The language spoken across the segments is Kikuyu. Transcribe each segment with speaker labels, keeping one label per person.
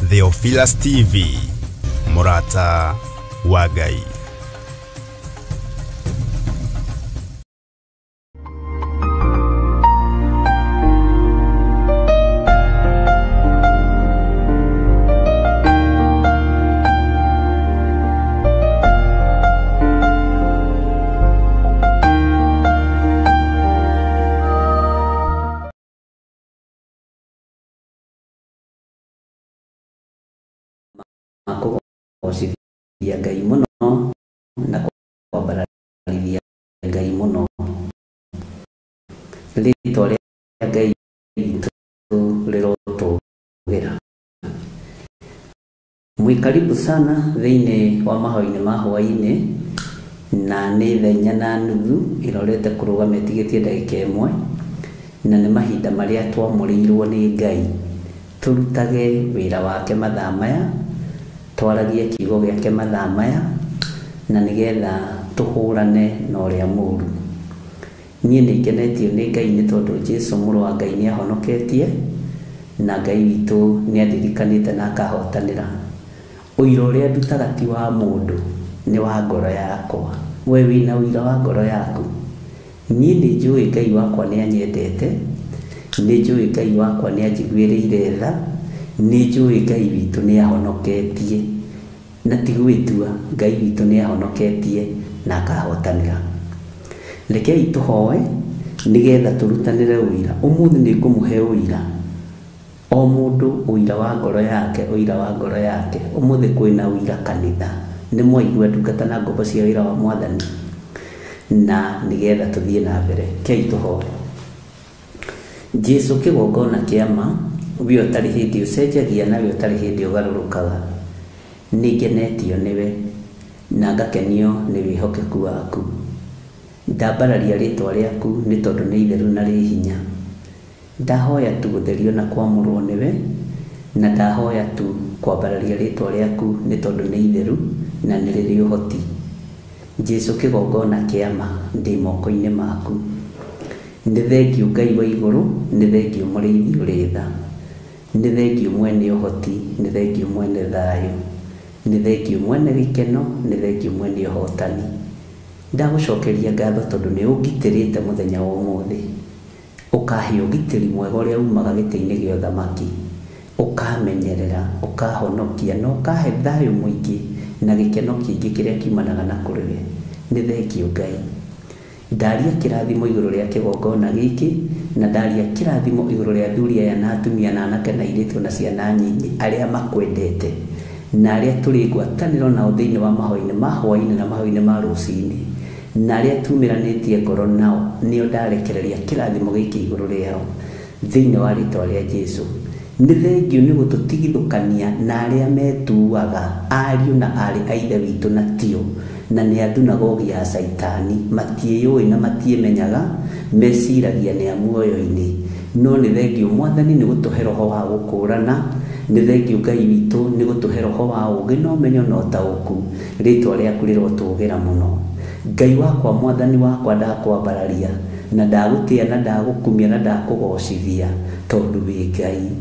Speaker 1: Theophilus TV, Mũrata wa Ngai.
Speaker 2: Kũgocithia Ngai mũno na kwambararithia Ngai mũno. Rĩtwa rĩa Ngai witũ rĩrotũgĩra. Mwĩ karibu sana thĩinĩ wa mahoya-inĩ ma hwaĩ-inĩ, na nĩ thaa 4:30 ĩrorete kũrũgama ĩtigĩtie ndagĩka 1, na nĩ mahinda marĩa twamũrĩirwo nĩ Ngai tũrutage wĩra wake mathaa maya, twaragie kiugo gĩake mathaa maya, na nĩgetha tũhũrane na ũrĩa mũũru. Niĩ nĩ ngenetio nĩ Ngai nĩ tondũ Jesũ mũrũ wa Ngai nĩ ahonoketie, na Ngai witũ nĩ andirikanĩte na akahotanĩra. Ũira ũrĩa ndutaga ti wa mũndũ, nĩ wa ngoro yakwa. We wĩna ũira wa ngoro yaku. Niĩ nĩ njũĩ Ngai wakwa nĩ anyendete, nĩ njũĩ Ngai wakwa nĩ anjiguĩrĩire tha, nĩ njũĩ Ngai witũ nĩ ahonoketie, na ti gwĩtua, Ngai witũ nĩ ahonoketie na akahotanĩra. Rekei tũhoe nĩgetha tũrutanĩre ũira. Ũmũthĩ nĩ ngũmũhe ũira, o mũndũ ũira wa ngoro yake, ũira wa ngoro yake. Ũmũthĩ kwĩna ũira kanitha, nĩ mwaigua ndungata na ngombo cia wĩra wa Mwathani, na nĩgetha tũthiĩ na mbere. Rekei tũhoe. Jesũ kĩgongona kĩa ma, we ũtarĩ hĩndĩ ũcenjagia na we ũtarĩ hĩndĩ ũgarũrũkaga, nĩ ngenetio nĩwe na ngakenio nĩ wĩhokeku waku. Ndambararia rĩtwa rĩaku nĩ tondũ nĩ itheru na rĩ hinya. Ndahoya tu gũtherio na kwamũrwo nĩwe, na ndahoya tu kwambararia rĩtwa rĩaku nĩ tondũ nĩ itheru na nĩ rĩrĩ ũhoti. Jesũ kĩgongona kĩa ma, ndĩ moko-inĩ maku. Nĩ thengiũ Ngai wa igũrũ, nĩ thengiũ mũrĩithi ũrĩ tha, nĩ thengiũ mwene ũhoti, nĩ thengiũ mwene thayũ, nĩ thengiũ mwene gĩkeno, nĩ thengiũ mwene ũhotani. Ndagũcokeria ngatho tondũ nĩ ũngitĩrĩte mũthenya wa ũmũthĩ, ũkahe ũgitĩri mwega ũrĩa umaga gĩtĩ-inĩ gĩa ũthamaki, ũkamenyerera, ũkahonokia na ũkahe thayũ mũingĩ na gĩkeno kĩingĩ kĩrĩa kiumanaga na kũrĩ we. Nĩ thengiũ Ngai. Ndaria kĩrathimo igũrũ rĩa kĩgongona gĩkĩ, na ndaria kĩrathimo igũrũ rĩa athuri aya na atumia na anake na airĩtu na ciana nyinyi arĩa makwendete, na arĩa tũrĩ ngwatanĩro nao thĩinĩ wa mahoya-inĩ ma hwaĩ-inĩ na mahoya-inĩ ma rũcinĩ, na arĩa tumĩranĩtie ngoro nao, nĩo ndarekereria kĩrathimo gĩkĩ igũrũ rĩao thĩinĩ wa rĩtwa rĩa Jesũ. Nĩ thengiũ nĩ gũtũtigithũkania na arĩa metuaga ariũ na aarĩ a Ithe witũ na tio, na nĩ a thunagogi ya Caitani, matiĩyũĩ na matiĩmenyaga, meciragia nĩ a muoyo-inĩ. No nĩ thengiũ Mwathani nĩ gũtũhe roho wa gũkũrana, nĩ thengiũ Ngai witũ nĩ gũtũhe roho wa ũũgĩ na ũmenyo na ũtaũku. Rĩtwa rĩaku rĩrotũgĩra mũno. Ngai wakwa, Mwathani wakwa, ndakwambararia na ndagũtĩa na ndagũkumia na ndakũgocithia tondũ wĩ Ngai.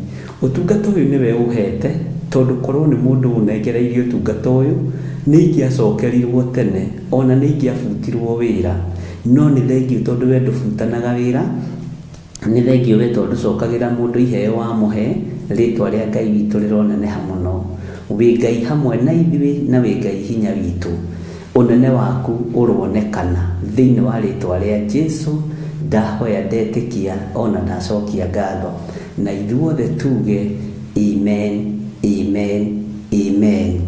Speaker 2: Ũtungata ũyũ nĩwe ũhete, tondũ korwo nĩ mũndũ ũnengereirie ũtungata ũyũ nĩ ingĩacokerirwo tene, ona nĩ ingĩabutirwo wĩra. No nĩ thengiũ tondũ we ndũbutanaga wĩra, nĩ thengiũ we tondũ ndũcokagĩra mũndũ iheo wamũhe. Rĩtwa rĩa Ngai witũ rĩroneneha mũno. Wĩ Ngai hamwe na ithuĩ na wĩ Ngai hinya witũ. Ũnene waku ũronekana thĩinĩ wa rĩtwa rĩa Jesũ. Ndahoya ndetĩkia ona ndacokia ngatho, na ithuothe tuge amen, amen, amen.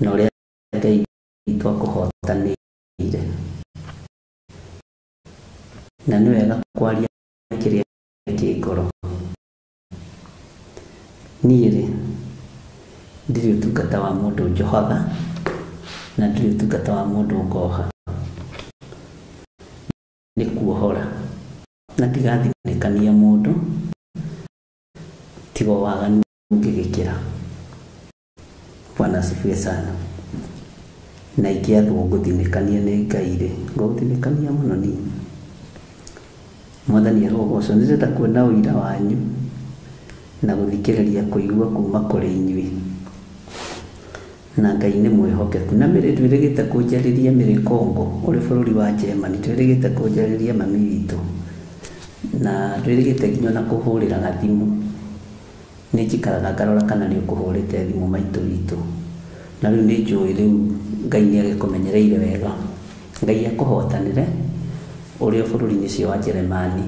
Speaker 2: Na ũrĩa Ngai witũ akũhotanĩire. Na nĩ wega kwaria kĩrĩa kĩ ngoro. Niĩ rĩ, ndirĩ ũtungata wa mũndũ njohaga na ndirĩ ũtungata wa mũndũ ngoha. Nĩ kuohora na ndigathinĩkania mũndũ tiga waganu ũngĩgĩkĩra. Bwana asifiwe sana. Na ingĩathwo ngũthinĩkania nĩ Ngai rĩ, ngũthinĩkania mũno niĩ. Mwathani arogocwo. Nĩndĩrenda kuona ũira wanyu na gũthikĩrĩria kũigua kuma kũrĩ inyuĩ. Na Ngai nĩ mwĩhokeku. Na Mary ndwĩrĩgĩte kũnjarĩria Mary Kongo ũrĩ bũrũri wa Germany, ndwĩrĩgĩte kũnjarĩria mami witũ, na ndwĩrĩgĩte nginya ona kũhũrĩra gathimũ. Nĩ njikaraga ngarora kana nĩ ũkũhũrĩte thimũ maitũ witũ. Na rĩu nĩ njũĩ rĩu Ngai nĩ agĩkũmenyereire wega. Ngai akũhotanĩre ũrĩ o bũrũri-inĩ ũcio wa Jeremani.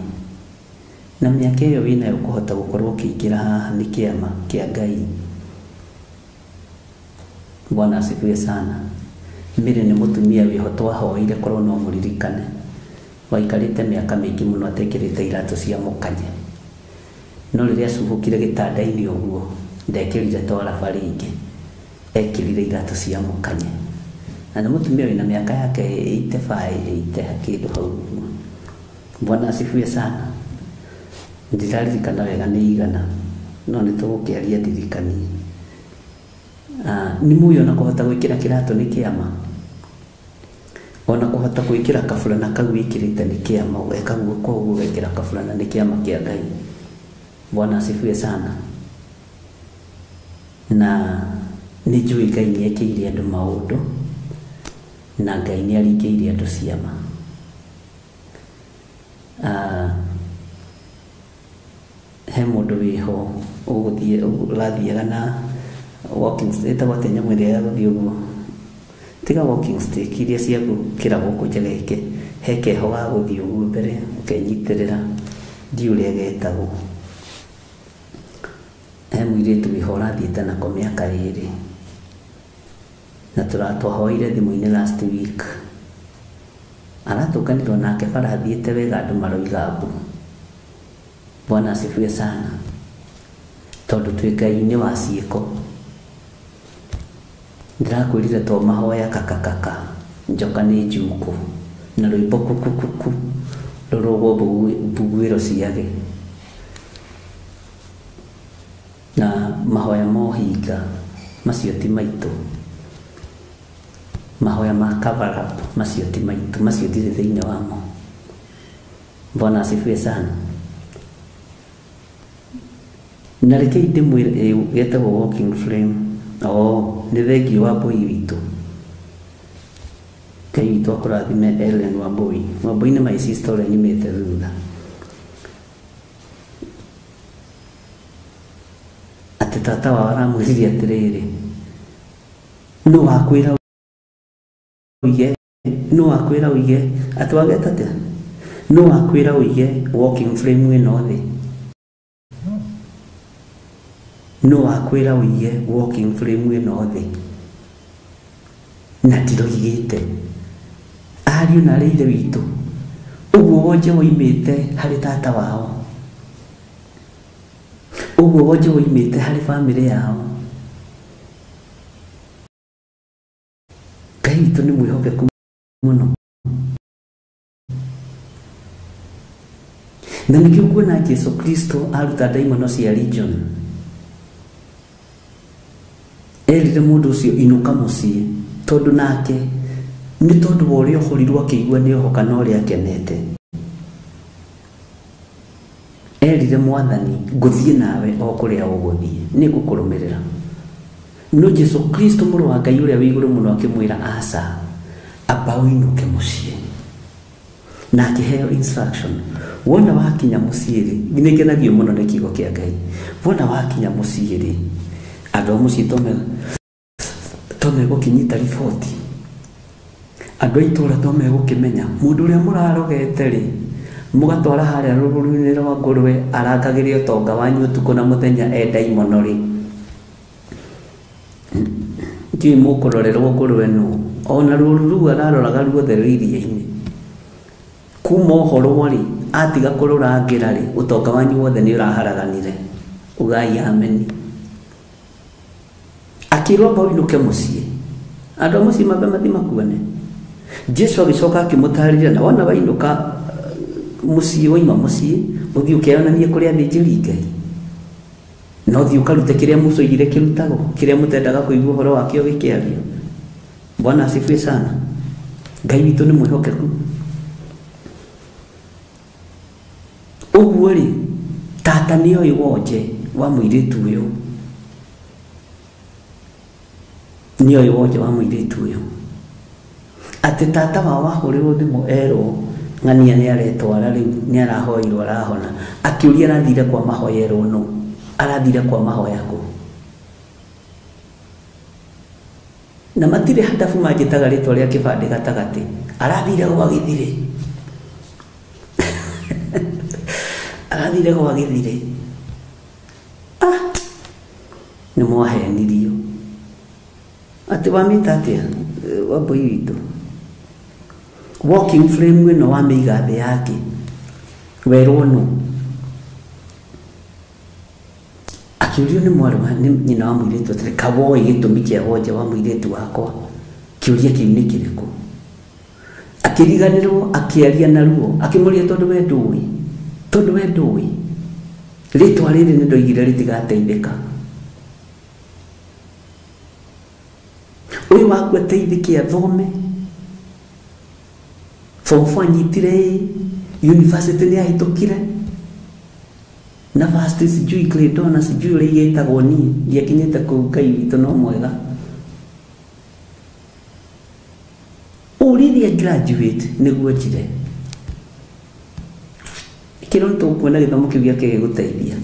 Speaker 2: Na mĩaka ĩyo wĩnayo kũhota gũkorwo ũkĩingĩra haha nĩ kĩama kĩa Ngai. Bwana asifiwe sana. Mary nĩ mũtumia wĩho twahoire korwo no mũririkane. Waikarĩte mĩaka mĩingĩ mũno atekĩrĩte iratũ cia mũkanye. No rĩrĩa acuhũkire gĩtanda-inĩ ũguo, ndekĩrire twaraba rĩngĩ. Ekĩrire iratũ cia mũkanye. Na nĩ mũtumia wĩna mĩaka yake 85, 80 kĩndũ hau ũguo. Bwana asifiwe sana. Ndiraririkana wega nĩ igana, no nĩ tũgũkĩaria ndirikanie. Nĩ mũĩ ona kũhota gwĩkĩra kĩratũ nĩ kĩama. Ona kũhota gwĩkĩra kaburana kau wĩkĩrĩte nĩ kĩama, ũgeka guoko ũguo ũgekĩra kaburana nĩ kĩama kĩa Ngai. Bwana asifiwe sana. Na nĩ njũĩ Ngai nĩ ekĩire andũ maũndũ na Ngai nĩ aringĩire andũ ciama. He mũndũ wĩho ũgũthiĩ ũrathiaga na walking stick, ĩtagwo atĩa nyamũ ĩrĩa ya gũthiĩ ũguo? Tiga walking stick iria cia gũkĩra gũkũ njegeke, he keho ga gũthiĩ ũguo mbere ũkenyitĩrĩra, ndiũĩ ũrĩa getagwo. He mũirĩtu wĩho ũrathiĩte nako mĩaka 2 na twahoire thimũ-inĩ last week. Aratũnganirwo nake bara athiĩte wega andũ maroiga mbu. Bwana asifiwe sana. Tondũ twĩ Ngai-inĩ wa ciĩko. Ndĩrakwĩrire to mahoya kakakaka, njoka nĩ njukũ, na rwĩmbo kukukuku rũrũgwo mbuguĩro ciage. Na mahoya ma ũhinga macio ti maitũ. Mahoya ma cover up macio ti maitũ, macio ndirĩ thĩinĩ wamo. Bwana asifiwe sana. Na rekei ndĩmwĩre getagwo walking frame. Oh, nĩ thengiũ wa Mbui witũ. Ngai witũ akũrathime Ellen Wambui. Wambui nĩ my sister ũrĩa nyumĩte thutha. Atĩ tata wao aramwĩrire atĩrĩrĩ, nũ wakwĩra ũige, nũ wakwĩra ũige, atĩ wageta atĩa? Nũ wakwĩra ũige walking frame ĩno thĩ? Nũ wakwĩra ũige walking frame ĩno thĩ? Na ndiroigĩte. Ariũ na arĩ ithe witũ, ũguo wonje woimĩte harĩ tata wao, ũguo wonje woimĩte harĩ bamĩrĩ yao. Ngai witũ nĩ mwĩhokeku mũno. Na nĩkĩo kuona Jesu Kristo aruta ndaimono cia legion. Erire mũndũ ũcio inũka mũciĩ, tondũ nake nĩ tondũ wa ũrĩa ohorirwo akĩigua nĩ ohoka na ũrĩa akenete. Erire Mwathani, ngũthiĩ nawe o kũrĩa ũgũthiĩ, nĩ ngũkũrũmĩrĩra. No Jesu Kristo mũrũ wa Ngai ũrĩa wĩ igũrũ mũno akĩmwĩra aca, amba ũinũke mũciĩ. Na akĩheo instruction, wona wakinya mũciĩ rĩ, nĩ ngenagio mũno nĩ kiugo kĩa Ngai. Wona wakinya mũciĩ rĩ, andũ a mũciĩ to megũkĩnyita riboti. Andũ a itũũra to megũkĩmenya mũndũ ũrĩa mũrarogete rĩ, mũgatwara harĩa rũgũrũ-inĩ rwa ngũrwe arangagĩre ũtonga wanyu ũtukũ na mũthenya e ndaimono rĩ. Ndiũĩ mũkũrorerwo ngũrwe nũ. Ona rũru rũu araroraga ruothe rwĩ iria-inĩ. Kuma ũhorwo rĩ, atiga kũrũrangĩra rĩ, ũtonga wanyu wothe nĩ ũraharaganire. Ugai ameni. Akĩrwo amba ũinũke mũciĩ, andũ a mũciĩ mambe mathiĩ makuone. Jesu agĩcoka akĩmũtarĩria, na wona wainũka mũciĩ, waima mũciĩ ũthiĩ ũkeyonanie kũrĩ athĩnjĩri Ngai, na ũthiĩ ũkarute kĩrĩa Musa oigire kĩrutagwo, kĩrĩa mũtendaga kũigua ũhoro wakĩo gĩkĩario. Bwana asifiwe sana. Ngai witũ nĩ mwĩhokeku. Ũguo rĩ, tata nĩoĩ wonje wa mũirĩtu ũyũ, nĩoĩ wonje wa mũirĩtu ũyũ, atĩ tata wao wahũrĩrwo thimũ erwo ng'ania nĩaretwara rĩu, nĩarahoirwo arahona. Akĩũria arathire kwa mahoya erwo nũ, arathire kwa mahoya kũ? Na matirĩ hadabu manjĩtaga rĩtwa rĩa kĩbandĩ gatagatĩ, arathire gwa gĩthirĩ, arathire gwa gĩthirĩ. Ah, nĩ mwahenirio. Atĩ wamĩta atĩa Wambui witũ? Walking frame ĩno wamĩiga thĩ yake, werwo nũ? Akĩũrio nĩ mwarĩ wa nĩ nyina wa mũirĩtu atĩrĩ, kawoĩ gĩtũmi kĩa wonje wa mũirĩtu wakwa, kĩũria kĩu nĩ kĩrĩkũ? Akĩriganĩrwo, akĩaria na ruo, akĩmũria tondũ we ndũĩ, tondũ we ndũĩ rĩtwa rĩrĩ nĩ ndoigire rĩtigateithĩka. Ũyũ waku ateithĩke athome form 4 anyitire university nĩ ahĩtũkire na first sijui grade na sijui ũrĩa igĩtagwo, niĩ ndiakinyĩte kũu. Ngai witũ no mwega. Ũrĩrĩa graduate nĩguo njire kĩro nĩ tũkuona gĩthomo kĩu gĩake gĩgũteithia.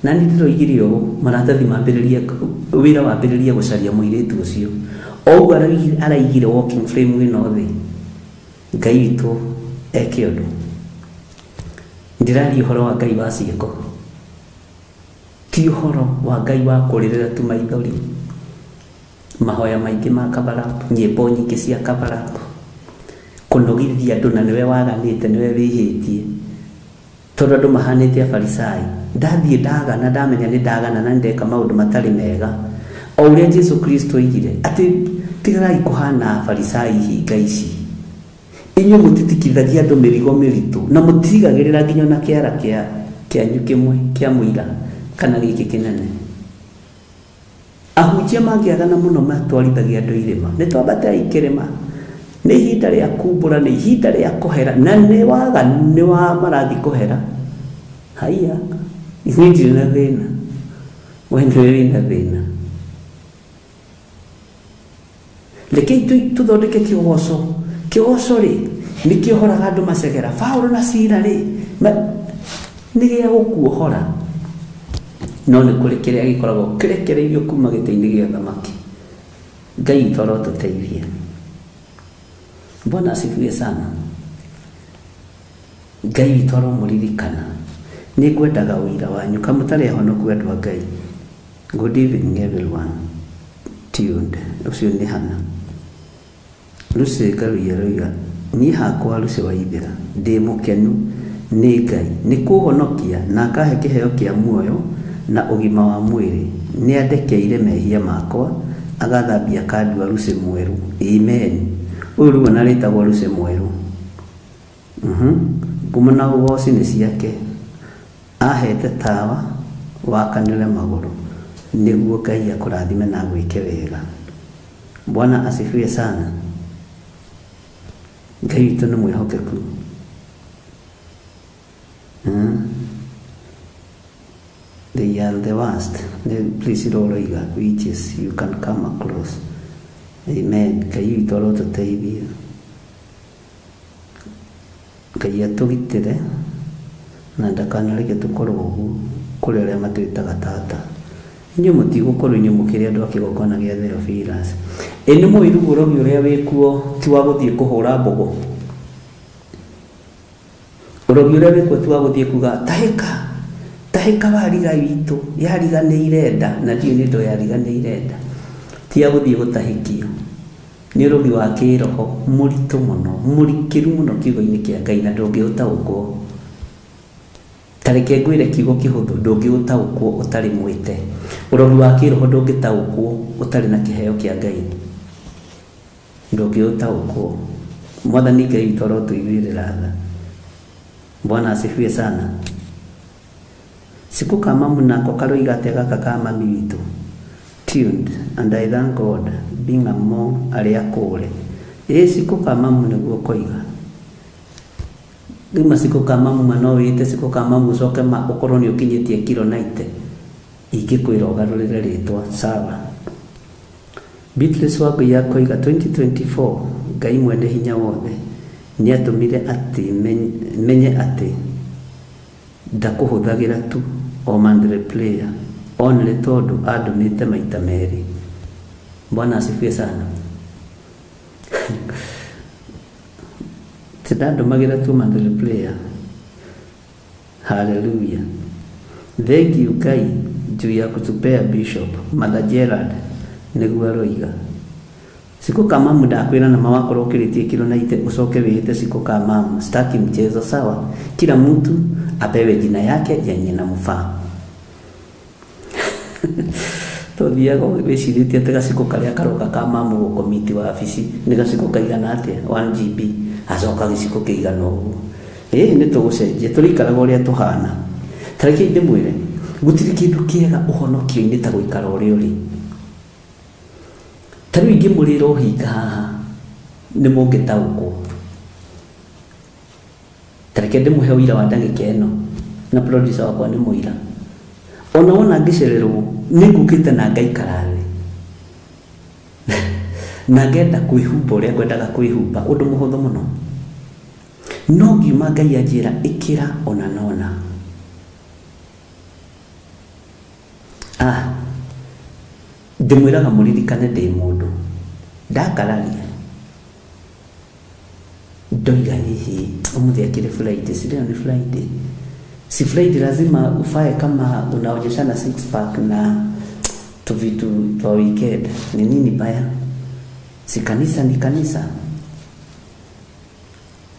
Speaker 2: Na niĩ ndĩroigire ũũ, maratathi mambĩrĩrie, wĩra wambĩrĩrie gũcaria mũirĩtu ũcio. O ũguo araigire walking frame ĩno thĩ, Ngai witũ eke ũndũ. Ndĩraria ũhoro wa Ngai wa ciĩko, ti ũhoro wa Ngai wa kũrĩrĩra tu maithori, mahoya maingĩ ma cover up, nyĩmbo nyingĩ cia cover up, kũnogithia andũ na nĩwe waganĩte, nĩwe wĩhĩtie, tondũ andũ mahanĩte afarisai. Ndathiĩ ndagana, ndamenya nĩ ndagana na ndeka maũndũ matarĩ mega, o ũrĩa Jesu Kristo oigire atĩ tigagai kũhana afarisai hinga ici, inyuĩ mũtitikithagia andũ mĩrigo mĩritũ na mũtigagĩrĩra nginya na kĩara kĩanyu kĩmwe kĩa mũira kana gĩkĩ kĩnene. Ahunjia mangĩagana mũno matwarithagia andũ irĩma, nĩ twambatei kĩrĩma, nĩ ihinda rĩa kumbũra, nĩ ihinda rĩa kũhera, na nĩ waganu, nĩ wa marathi kũhera. Haiya, ithuĩ ndirĩ na thĩna, we nĩwe wĩna thĩna. Rekei tũthondeke kĩgoco. Kĩgoco rĩ nĩ kĩohoraga andũ macegera. Paũlũ na Sila rĩ nĩ gĩa gũkuohora, no nĩ kũrĩ kĩrĩa gĩkoragwo kĩrekereirio kuma gĩtĩ-inĩ gĩa thamaki. Ngai witũ arotũteithia. Bwana asifiwe sana. Ngai witũ aromũririkana. Nĩ ngwendaga ũira wanyu kamũtarĩ ahonoku andũ a Ngai. Good evening everyone tuned. Ũcio nĩ Hana. Lucy Ngaruiya aroiga, niĩ hakwa Lucy Waithera ndĩ mũkenu nĩ Ngai nĩ kũhonokia na akahe kĩheo kĩa muoyo na ũgima wa mwĩrĩ. Nĩ andekeire mehia makwa agathambia kandua Lucy mwerũ. Amen. Ũyũ rĩu ona rĩtagwo Lucy mwerũ. Ngumo na ũgoci nĩ ciake, ahete tawa wakanĩre magũrũ nĩguo Ngai akũrathime na agwĩke wega. Bwana asifiwe sana. Ngai witũ nĩ mwĩhokeku. They are the worst. Please roiga witches you can come across. Amen. Ngai witũ arotũteithia. Ngai atũgitĩre na ndakanareke tũkorwo ũguo kũrĩ arĩa matwĩtaga tata. Inyuĩ mũtigũkorwo inyuĩ mũkĩrĩ andũ a kĩgongona gĩa Theophilus. Ĩ nĩ mũĩ rĩu ũrogi ũrĩa wĩkuo ti wa gũthiĩ kũhũra mbogo. Ũrogi ũrĩa wĩkuo ti wa gũthiĩ kuga tahĩka, tahĩka wariga witũ yariganĩire nda, na ndiũĩ nĩ ndo yariganĩire nda. Ti ya gũthiĩ gũtahĩkio. Nĩ ũrogi wa kĩroho mũritũ mũno, mũrikĩru mũno kiugo-inĩ kĩa Ngai na ndũngĩũtaũkwo. Tareke ngwĩre kiugo kĩhũthũ, ndũngĩũtaũkwo ũtarĩ mwĩte. Ũrogi wa kĩroho ndũngĩtaũkwo ũtarĩ na kĩheo kĩa Ngai. Ndũngĩũtaũkwo. Mwathani Ngai witũ arotũiguĩrĩra tha. Bwana asifiwe sana. Siku ka mamu nako karoiga atĩa gaka ka mami witũ. Tuned and I thank God being among arĩa kũre. Ĩ siku ka mamu nĩguo koiga. Rĩu maciko ka mamu ma no wĩte siko ka mamu ũcoke ma ũkorwo nĩ ũkinyĩtie kiro 90. Ingĩkwĩra ũgarũrĩre rĩtwa sawa. Beatrice Wangui akoiga 2024 Ngai mwene hinya wothe nĩatũmire atĩ menye atĩ ndakũhũthagĩra tu o mandre player only tondũ andũmĩte maita merĩ. Bwana asifiwe sana. Tindandũmagĩra tu mandre player. Hallelujah. Thank you Ngai juu ya kutupea Bishop Mother Gerard nĩguo aroiga. Siku ka mamu ndakwĩra na mawakorwo ũkĩrĩtie kiro 90 ũcoke wĩĩte siku ka mamu. Sitaki mchezo sawa. Kila mtu apewe jina yake yenye inamfaa. Tũthiaga wĩcirĩtie atĩ gaciko karĩa karoka ka mamu gũkomiti wabici nĩ gaciko kaigana atĩa 1 GB acoka gĩciko kĩigana ũguo. Ĩĩ nĩ tũgũcenjia tũrĩikaraga ũrĩa tũhana. Ta reke ndĩmwĩre gũtirĩ kĩndũ kĩega ũhonokio-inĩ ta gũikara ũrĩa ũrĩ. Ta rĩu ingĩmũrĩra ũhinga haha nĩ mũngĩtaũkwo. Ta reke ndĩmũhe ũira wa ndagĩka ĩno na producer wakwa nĩ mũira. Ona wona ngĩcererwo nĩ ngũkĩte na ngaikara thĩ na ngenda kwĩhumba ũrĩa ngwendaga kwĩhumba, ũndũ mũhũthũ mũno. No ngiuma Ngai anjĩra ĩkĩra ona nona. Ndĩmwĩraga mũririkane ndĩ mũndũ ndakararia ndoiga hihi ũmũthĩ akĩrĩ Friday, si leo ni Friday, si Friday lazima ufae kama unaonyeshana six pack na tuvitu twa weekend. Ni nini baya? Si kanisa ni kanisa.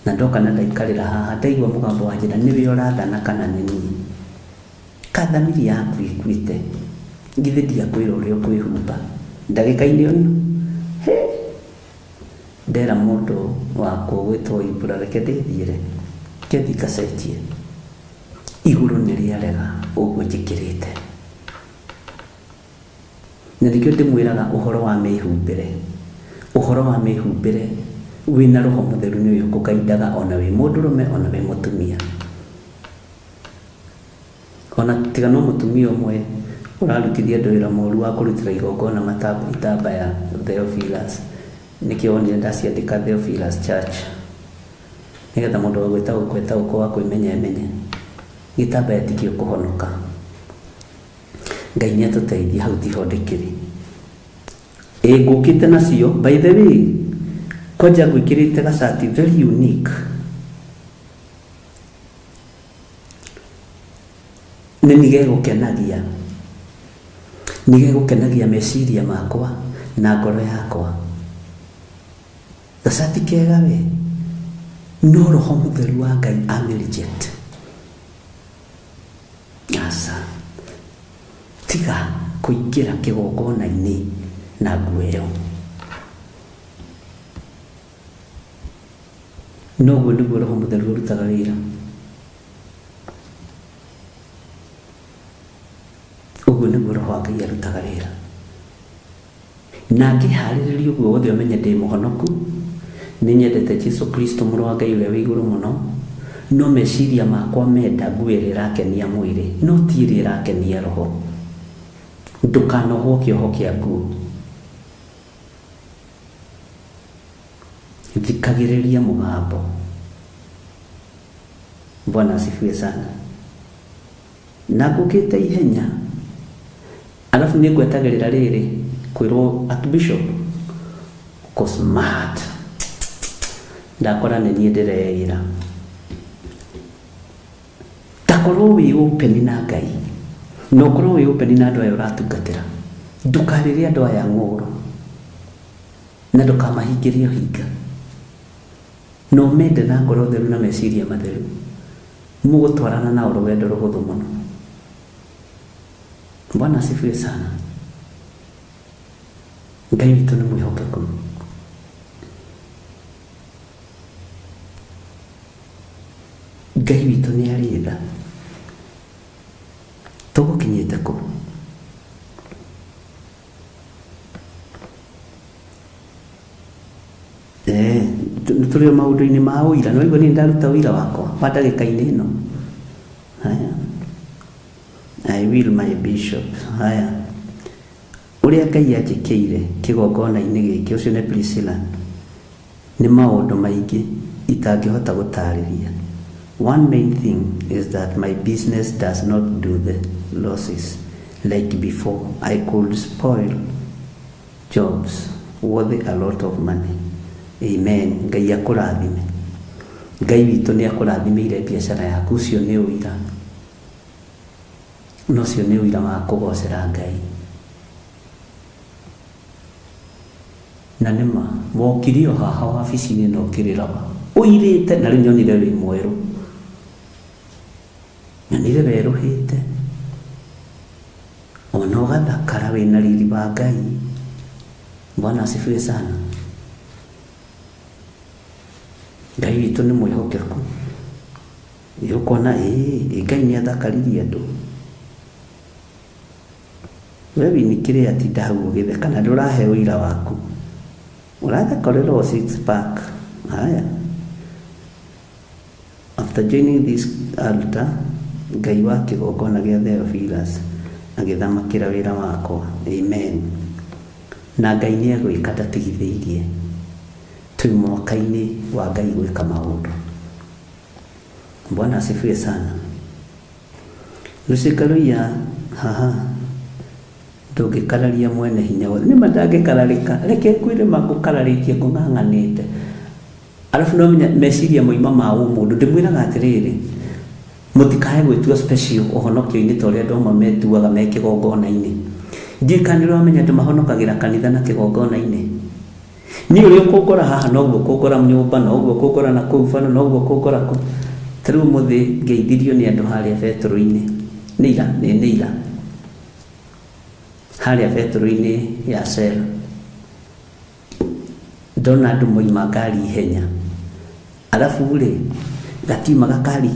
Speaker 2: Na ndoka na ndaikarĩra haha ndaigua mũgambo wa njĩra nĩwe ũrathana kana nĩ niĩ. Kathamiri yaku ĩkuĩte githĩ ndiakwĩra ũrĩa ũkwĩhumba ndagĩka-inĩ ĩno. He ndera mũndũ wakwa ũgwĩtwo Ibra reke ndĩthiĩre kethi ngacenjie. Igũrũ nĩ rĩarega ũguo njĩkĩrĩte. Na nĩkĩo ndĩmwĩraga ũhoro wa mĩhumbĩre. Ũhoro wa mĩhumbĩre wĩna roho mũtheru nĩwe ũkũgaindaga ona wĩ mũndũrũme ona wĩ mũtumia. Ona tiga no mũtumia ũmwe ũrarutithia andũ wĩra mũru wa kũrutĩra igongona itambaya Theophilus. Nĩkĩo wonire ndaciandĩka Theophilus Church nĩgetha mũndũ wa gwĩtaũkwo etaũkwo wa kwĩmenya emenye. Gĩtambaya tikĩo kũhonoka. Ngai nĩatũteithie hau tiho ndĩkĩrĩ. Ĩ ngũkĩte nacio by the way kwanja ngwĩkĩrĩte gacati very unique. Nĩ nĩgegũkenagia. Nĩgegũkenagia meciria makwa na ngoro yakwa. Gacati kega we no roho mũtheru wa Ngai ame reject. Aca tiga kũingĩra kĩgongona-inĩ na nguo ĩyo. Noguo nĩguo roho mũtheru ũrutaga wĩra. Ũguo nĩguo roho wa Ngai arutaga wĩra. Na ngĩharĩrĩria ũguo wothe ũmenye ndĩ mũhonoku, nĩ nyendete Jesu Kristo mũrũ wa Ngai ũrĩa wĩ igũrũ mũno, no meciria makwa menda nguo ĩrĩa ĩrakenia mwĩrĩ, no ti ĩrĩa ĩrakenia roho. Ndũkanohwo kĩoho kĩa nguo. Thikagĩrĩria mũgambo. Bwana asifiwe sana. Na ngũkĩte ihenya arabu nĩ ngwetagĩrĩra rĩrĩ kwĩrwo Archbishop uko smart. Ndakora nĩ niĩ ndĩreĩra. Takorwo wĩ open na Ngai na ũkorwo wĩ open na andũ aya ũratungatĩra. Ndũkarĩre andũ aya ng'ũũrũ na ndũkamahingĩrie ũhinga. No mende na ngoro theru na meciria matheru. Mũgũtwarana nao rũgendo rũhũthũ mũno. Bwana asifiwe sana. Ngai witũ nĩ mwĩhokeku. Ngai witũ nĩ arĩ tha. Tũgũkinyĩte kũ? Nĩ tũrĩ o maũndũ-inĩ ma ũira. Nĩ waigua niĩ ndaruta ũira wakwa wa ndagĩka-inĩ ĩno. Haya, I will my bishop. Haya, ũrĩa Ngai anjĩkĩire kĩgongona-inĩ gĩkĩ, ũcio nĩ Priscilla, nĩ maũndũ maingĩ itangĩhota gũtarĩria. One main thing is that my business does not do the losses like before. I could spoil jobs worth a lot of money. Amen. Ngai akũrathime. Ngai witũ nĩ akũrathimĩire biacara yaku. Ũcio nĩ ũira, na ũcio nĩ ũira wa kũgocera Ngai. Na nĩma wokire o haha wabici-inĩ na ũkĩrĩraga ũirĩte, na rĩu nyonire wĩ mwerũ, nyonire werũhĩte ona ũgathakara wĩna riri wa Ngai. Bwana asifiwe sana. Ngai witũ nĩ mwĩhokeku. Ĩ ũkona ĩ Ngai nĩ athakaririe andũ. We winikire atinda hau ũgĩtheka na ndũrahe ũira waku, ũratheka o six pack. Haya, after joining this altar, Ngai wa kĩgongona gĩa Theophilus agĩthamakĩra wĩra wakwa. Amen. Na Ngai nĩ egwĩka ndatigithĩirie. Twĩ mwaka-inĩ wa Ngai gwĩka maũndũ. Bwana asifiwe sana. Lucy Kaluya haha, ndũngĩkararia mwene hinya wothe. Nĩma ndangĩkararĩka. Reke ngwĩre mangũkararĩtie ngũng'ang'anĩte. Arabu no menya meciria moima ma ũmũndũ. Ndĩmwĩraga atĩrĩrĩ, mũtikae gwĩtua special ũhonokio-inĩ ta ũrĩa andũ amwe metuaga me kĩgongona-inĩ. Ndiũĩ kana nĩ ũramenya andũ mahonokagĩra kanitha na kĩgongona-inĩ. Niĩ ũrĩa ũkũngora haha noguo ũkũngora nyũmba, noguo ũkũngora na kũu bara, noguo ũkũngora kũu. Ta rĩu ũmũthĩ ngeithirio nĩ andũ harĩa betũrũ-inĩ. Nĩ ira, nĩ ira. Harĩa betũrũ-inĩ ya Shell. Ndona andũ moima ngari ihenya. Arabu rĩ, gatiuma gakari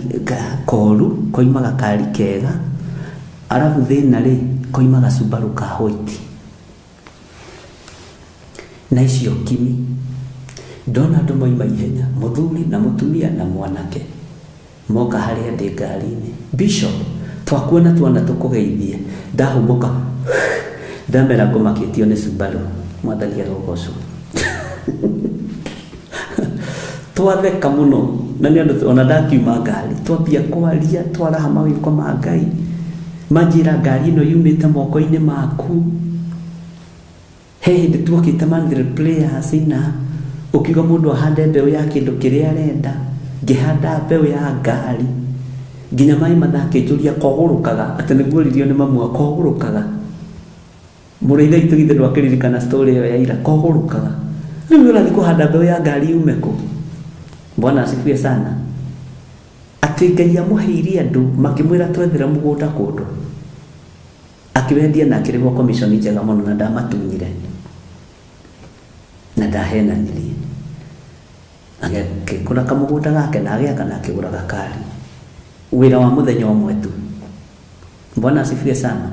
Speaker 2: koru, koima gakari kega. Arabu thĩna rĩ, koima gacubaru ka white. Na icio kimi. Ndona andũ moima ihenya, mũthuri na mũtumia na mwanake. Moka harĩa ndĩ ngari-inĩ. Bishop, twakuona tuona tũkũgeithie. Ndahũmũka, ndamera ngũmakĩtio nĩ Subaru. Mwathani arogocwo. Twatheka mũno na nĩ andũ ona ndakiuma ngari twambia kwaria, twaraha mawĩko ma Ngai. Manjĩra ngari ĩno yumĩte moko-inĩ maku. He hĩndĩ tuokĩte monthly prayers na ũkiuga mũndũ ahande mbeũ ya kĩndũ kĩrĩa arenda. Ngĩhanda mbeũ ya ngari nginya maĩ mathakĩnjũria kogũrũkaga, atĩ nĩguo ririo nĩ mamu kogũrũkaga. Mũrũ ithe witũ githĩ ndwakĩririkana story ĩyo ya ira, kogũrũkaga. Rĩu ũrathiĩ kũhanda mbeũ ya ngari yume kũ? Bwana asifiwe sana. Atĩ Ngai amũheire andũ makĩmwĩra twethere mũgũnda kũndũ, akĩwendia na akĩrĩhwo commission njega mũno, na ndamatunyire na ndahenanirie. Agĩkũra kamũgũnda gake na agĩaka na akĩgũra gakari. Wĩra wa mũthenya ũmwe tu. Bwana asifiwe sana.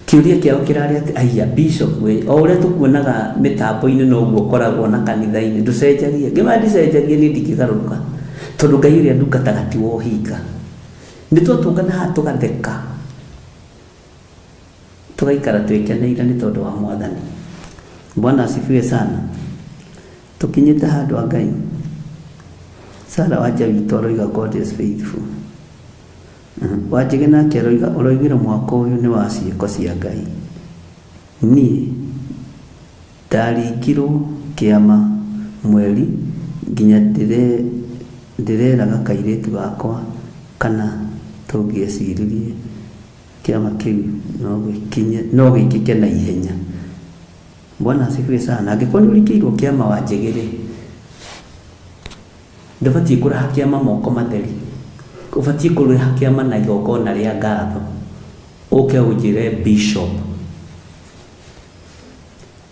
Speaker 2: Kĩũria kĩao kĩrarĩ atĩ aiya bishop we, o ũrĩa tũkuonaga mĩtambo-inĩ noguo ũkoragwo na kanitha-inĩ, ndũcenjagie. Ngĩma ndicenjagie, niĩ ndingĩgarũrũka, tondũ Ngai ũrĩa ndungataga ti wa ũhinga. Nĩ twatũngana haha tũgatheka, tũgaikara twĩkeneire nĩ tondũ wa Mwathani. Bwana asifiwe sana. Tũkinyĩte handũ a Ngai. Sara wanja witũ aroiga God is faithful. Wanjĩge nake aroiga ũroigire mwaka ũyũ nĩ wa ciĩko cia Ngai. Niĩ ndaringirwo kĩama mweri nginya ndĩreraga kairĩtu gakwa kana tũngĩeciririe kĩama kĩu no gĩkĩke na ihenya. Bwana asifiwe sana. Angĩkorwo nĩ ũrikĩirwo kĩama Wanjĩgĩ rĩ, Ndũbatiĩ kũraha kĩama moko matheri. Ũbatiĩ kũraha kĩama na igongona rĩa ngatho. Ũke ũnjĩre bishop.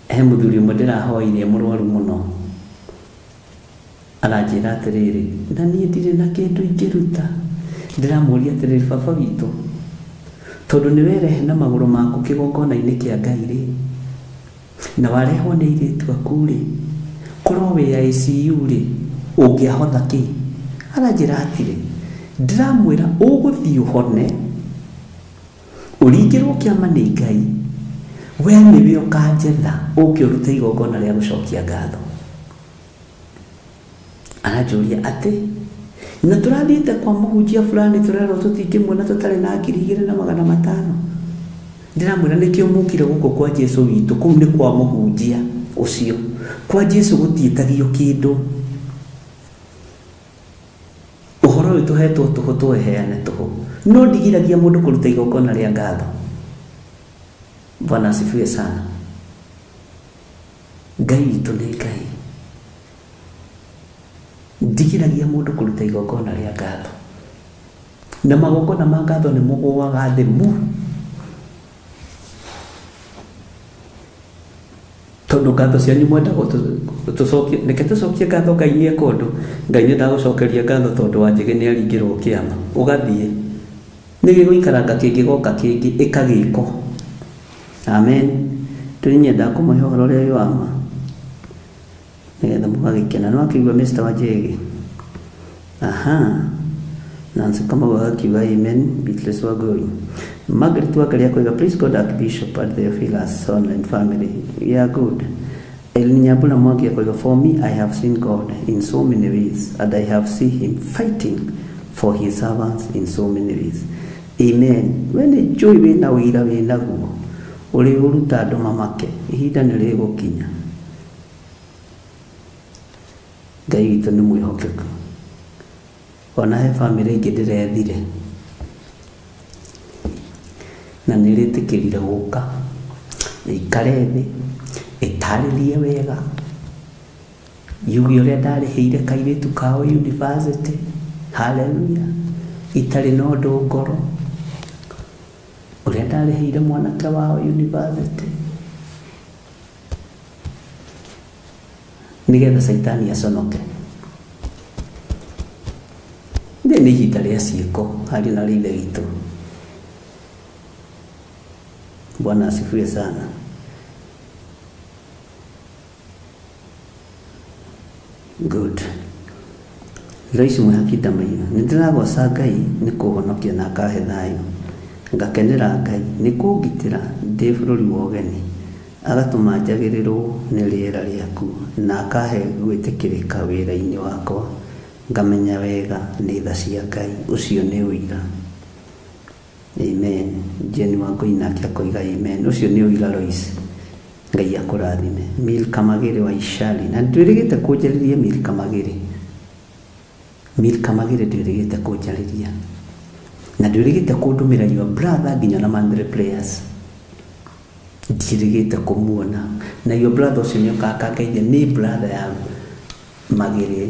Speaker 2: He mũthuri ũmwe ndĩrahoire mũrwaru mũno. Aranjĩra atĩrĩrĩ, na niĩ ndirĩ na kĩndũ ingĩruta. Ndĩramũria atĩrĩrĩ, baba witũ, tondũ nĩ werehe na magũrũ maku kĩgongona-inĩ kĩa Ngai rĩ, na warehwo nĩ airĩtu aku rĩ, korwo wĩ ICU rĩ, ũngĩahotha kĩ? Aranjĩra hatirĩ. Ndĩramwĩra ũgũthiĩ ũhone, ũringĩrwo kĩama nĩ Ngai, we nĩwe ũkanjetha ũke ũrute igongona rĩa gũcokia ngatho. Aranjũria atĩ na tũrathiĩte kwa mũhunjia fulani tũrerwo tũtingĩmuona tũtarĩ na 2500. Ndĩramwĩra nĩkĩo mũkire gũkũ kwa Jesu witũ, kũu nĩ kwa mũhunjia ũcio. Kwa Jesu gũtiĩtagio kĩndũ. Ũhoro ũyũ tũhetwo tũhũ tũheane tũhũ. No ndigiragia mũndũ kũruta igongona rĩa ngatho. Bwana asifiwe sana. Ngai witũ nĩ Ngai. Ndigiragia mũndũ kũruta igongona rĩa ngatho. Na magongona ma ngatho nĩ mũgũaga thĩ mu. Tondũ ngatho cianyu mwendaga tũcokie, reke tũcokie ngatho Ngai nĩ eka ũndũ. Ngai nĩ ndagũcokeria ngatho tondũ Wanjĩgĩ nĩ aringĩrwo kĩama. Ũgathiĩ. Nĩ gĩgũikaranga kĩngĩgoka kĩngĩ ĩkagĩko. Amen. Tũrĩ nyendaga kũmũhe ũhoro ũrĩa wĩ wa ma nĩgetha mũgagĩkena. Nĩ wakĩigua Mr. Wanjĩgĩ? Aha. Nancy Kamau agakiuga amen. Beatrice Wangui. Margaret Wangari akoiga please God Archbishop and Theophilus son and family. We are good. Elin Nyambura Mwangi akoiga for me I have seen God in so many ways and I have seen him fighting for his servants in so many ways. Amen. We nĩ njũĩ wĩna ũira wĩnaguo ũrĩ ũruta andũ mamake, ihinda nĩ rĩgũkinya. Ngai witũ nĩ mwĩhokeku. Ona he bamĩrĩ ingĩ ndĩrethire na nĩ rĩtĩkĩrire gũka ĩikare thĩ ĩtarĩrie wega yuge ũrĩa ndarĩhĩire kairĩtu kao university. Hallelujah. Itarĩ na ũndũ ngoro, ũrĩa ndarĩhĩire mwanake wao university nĩgetha Caitani aconoke. Ndĩ nĩ ihinda rĩa ciĩko harĩ na rĩithe witũ. Bwana asifiwe sana. Good. Lois Mwihaki Ndamaiyũ, nĩ ndĩragoca Ngai nĩ kũhonokia na akahe thayũ. Ngakenera Ngai nĩ kũngitĩra ndĩ bũrũri wa ũgeni, agatũma njagĩrĩrwo nĩ rĩera rĩaku na akahe gwĩtĩkĩrĩka wĩra-inĩ wakwa. Ngamenya wega nĩ tha cia Ngai, ũcio nĩ ũira. Amen. Jane Wangũi nake akoiga amen. Ũcio nĩ ũira Lois. Ngai akũrathime. Milka Magĩrĩ wa Icari, na ndwĩrĩgĩte kũnjarĩria Milka Magĩrĩ. Milka Magĩrĩ ndwĩrĩgĩte kũnjarĩria. Na ndwĩrĩgĩte kũndũmĩra your brother nginya na monthly prayers. Ndiĩrĩgĩte kũmuona. Na your brother ũcio nĩ okaga akangeithia, nĩ brother ya Magĩrĩ.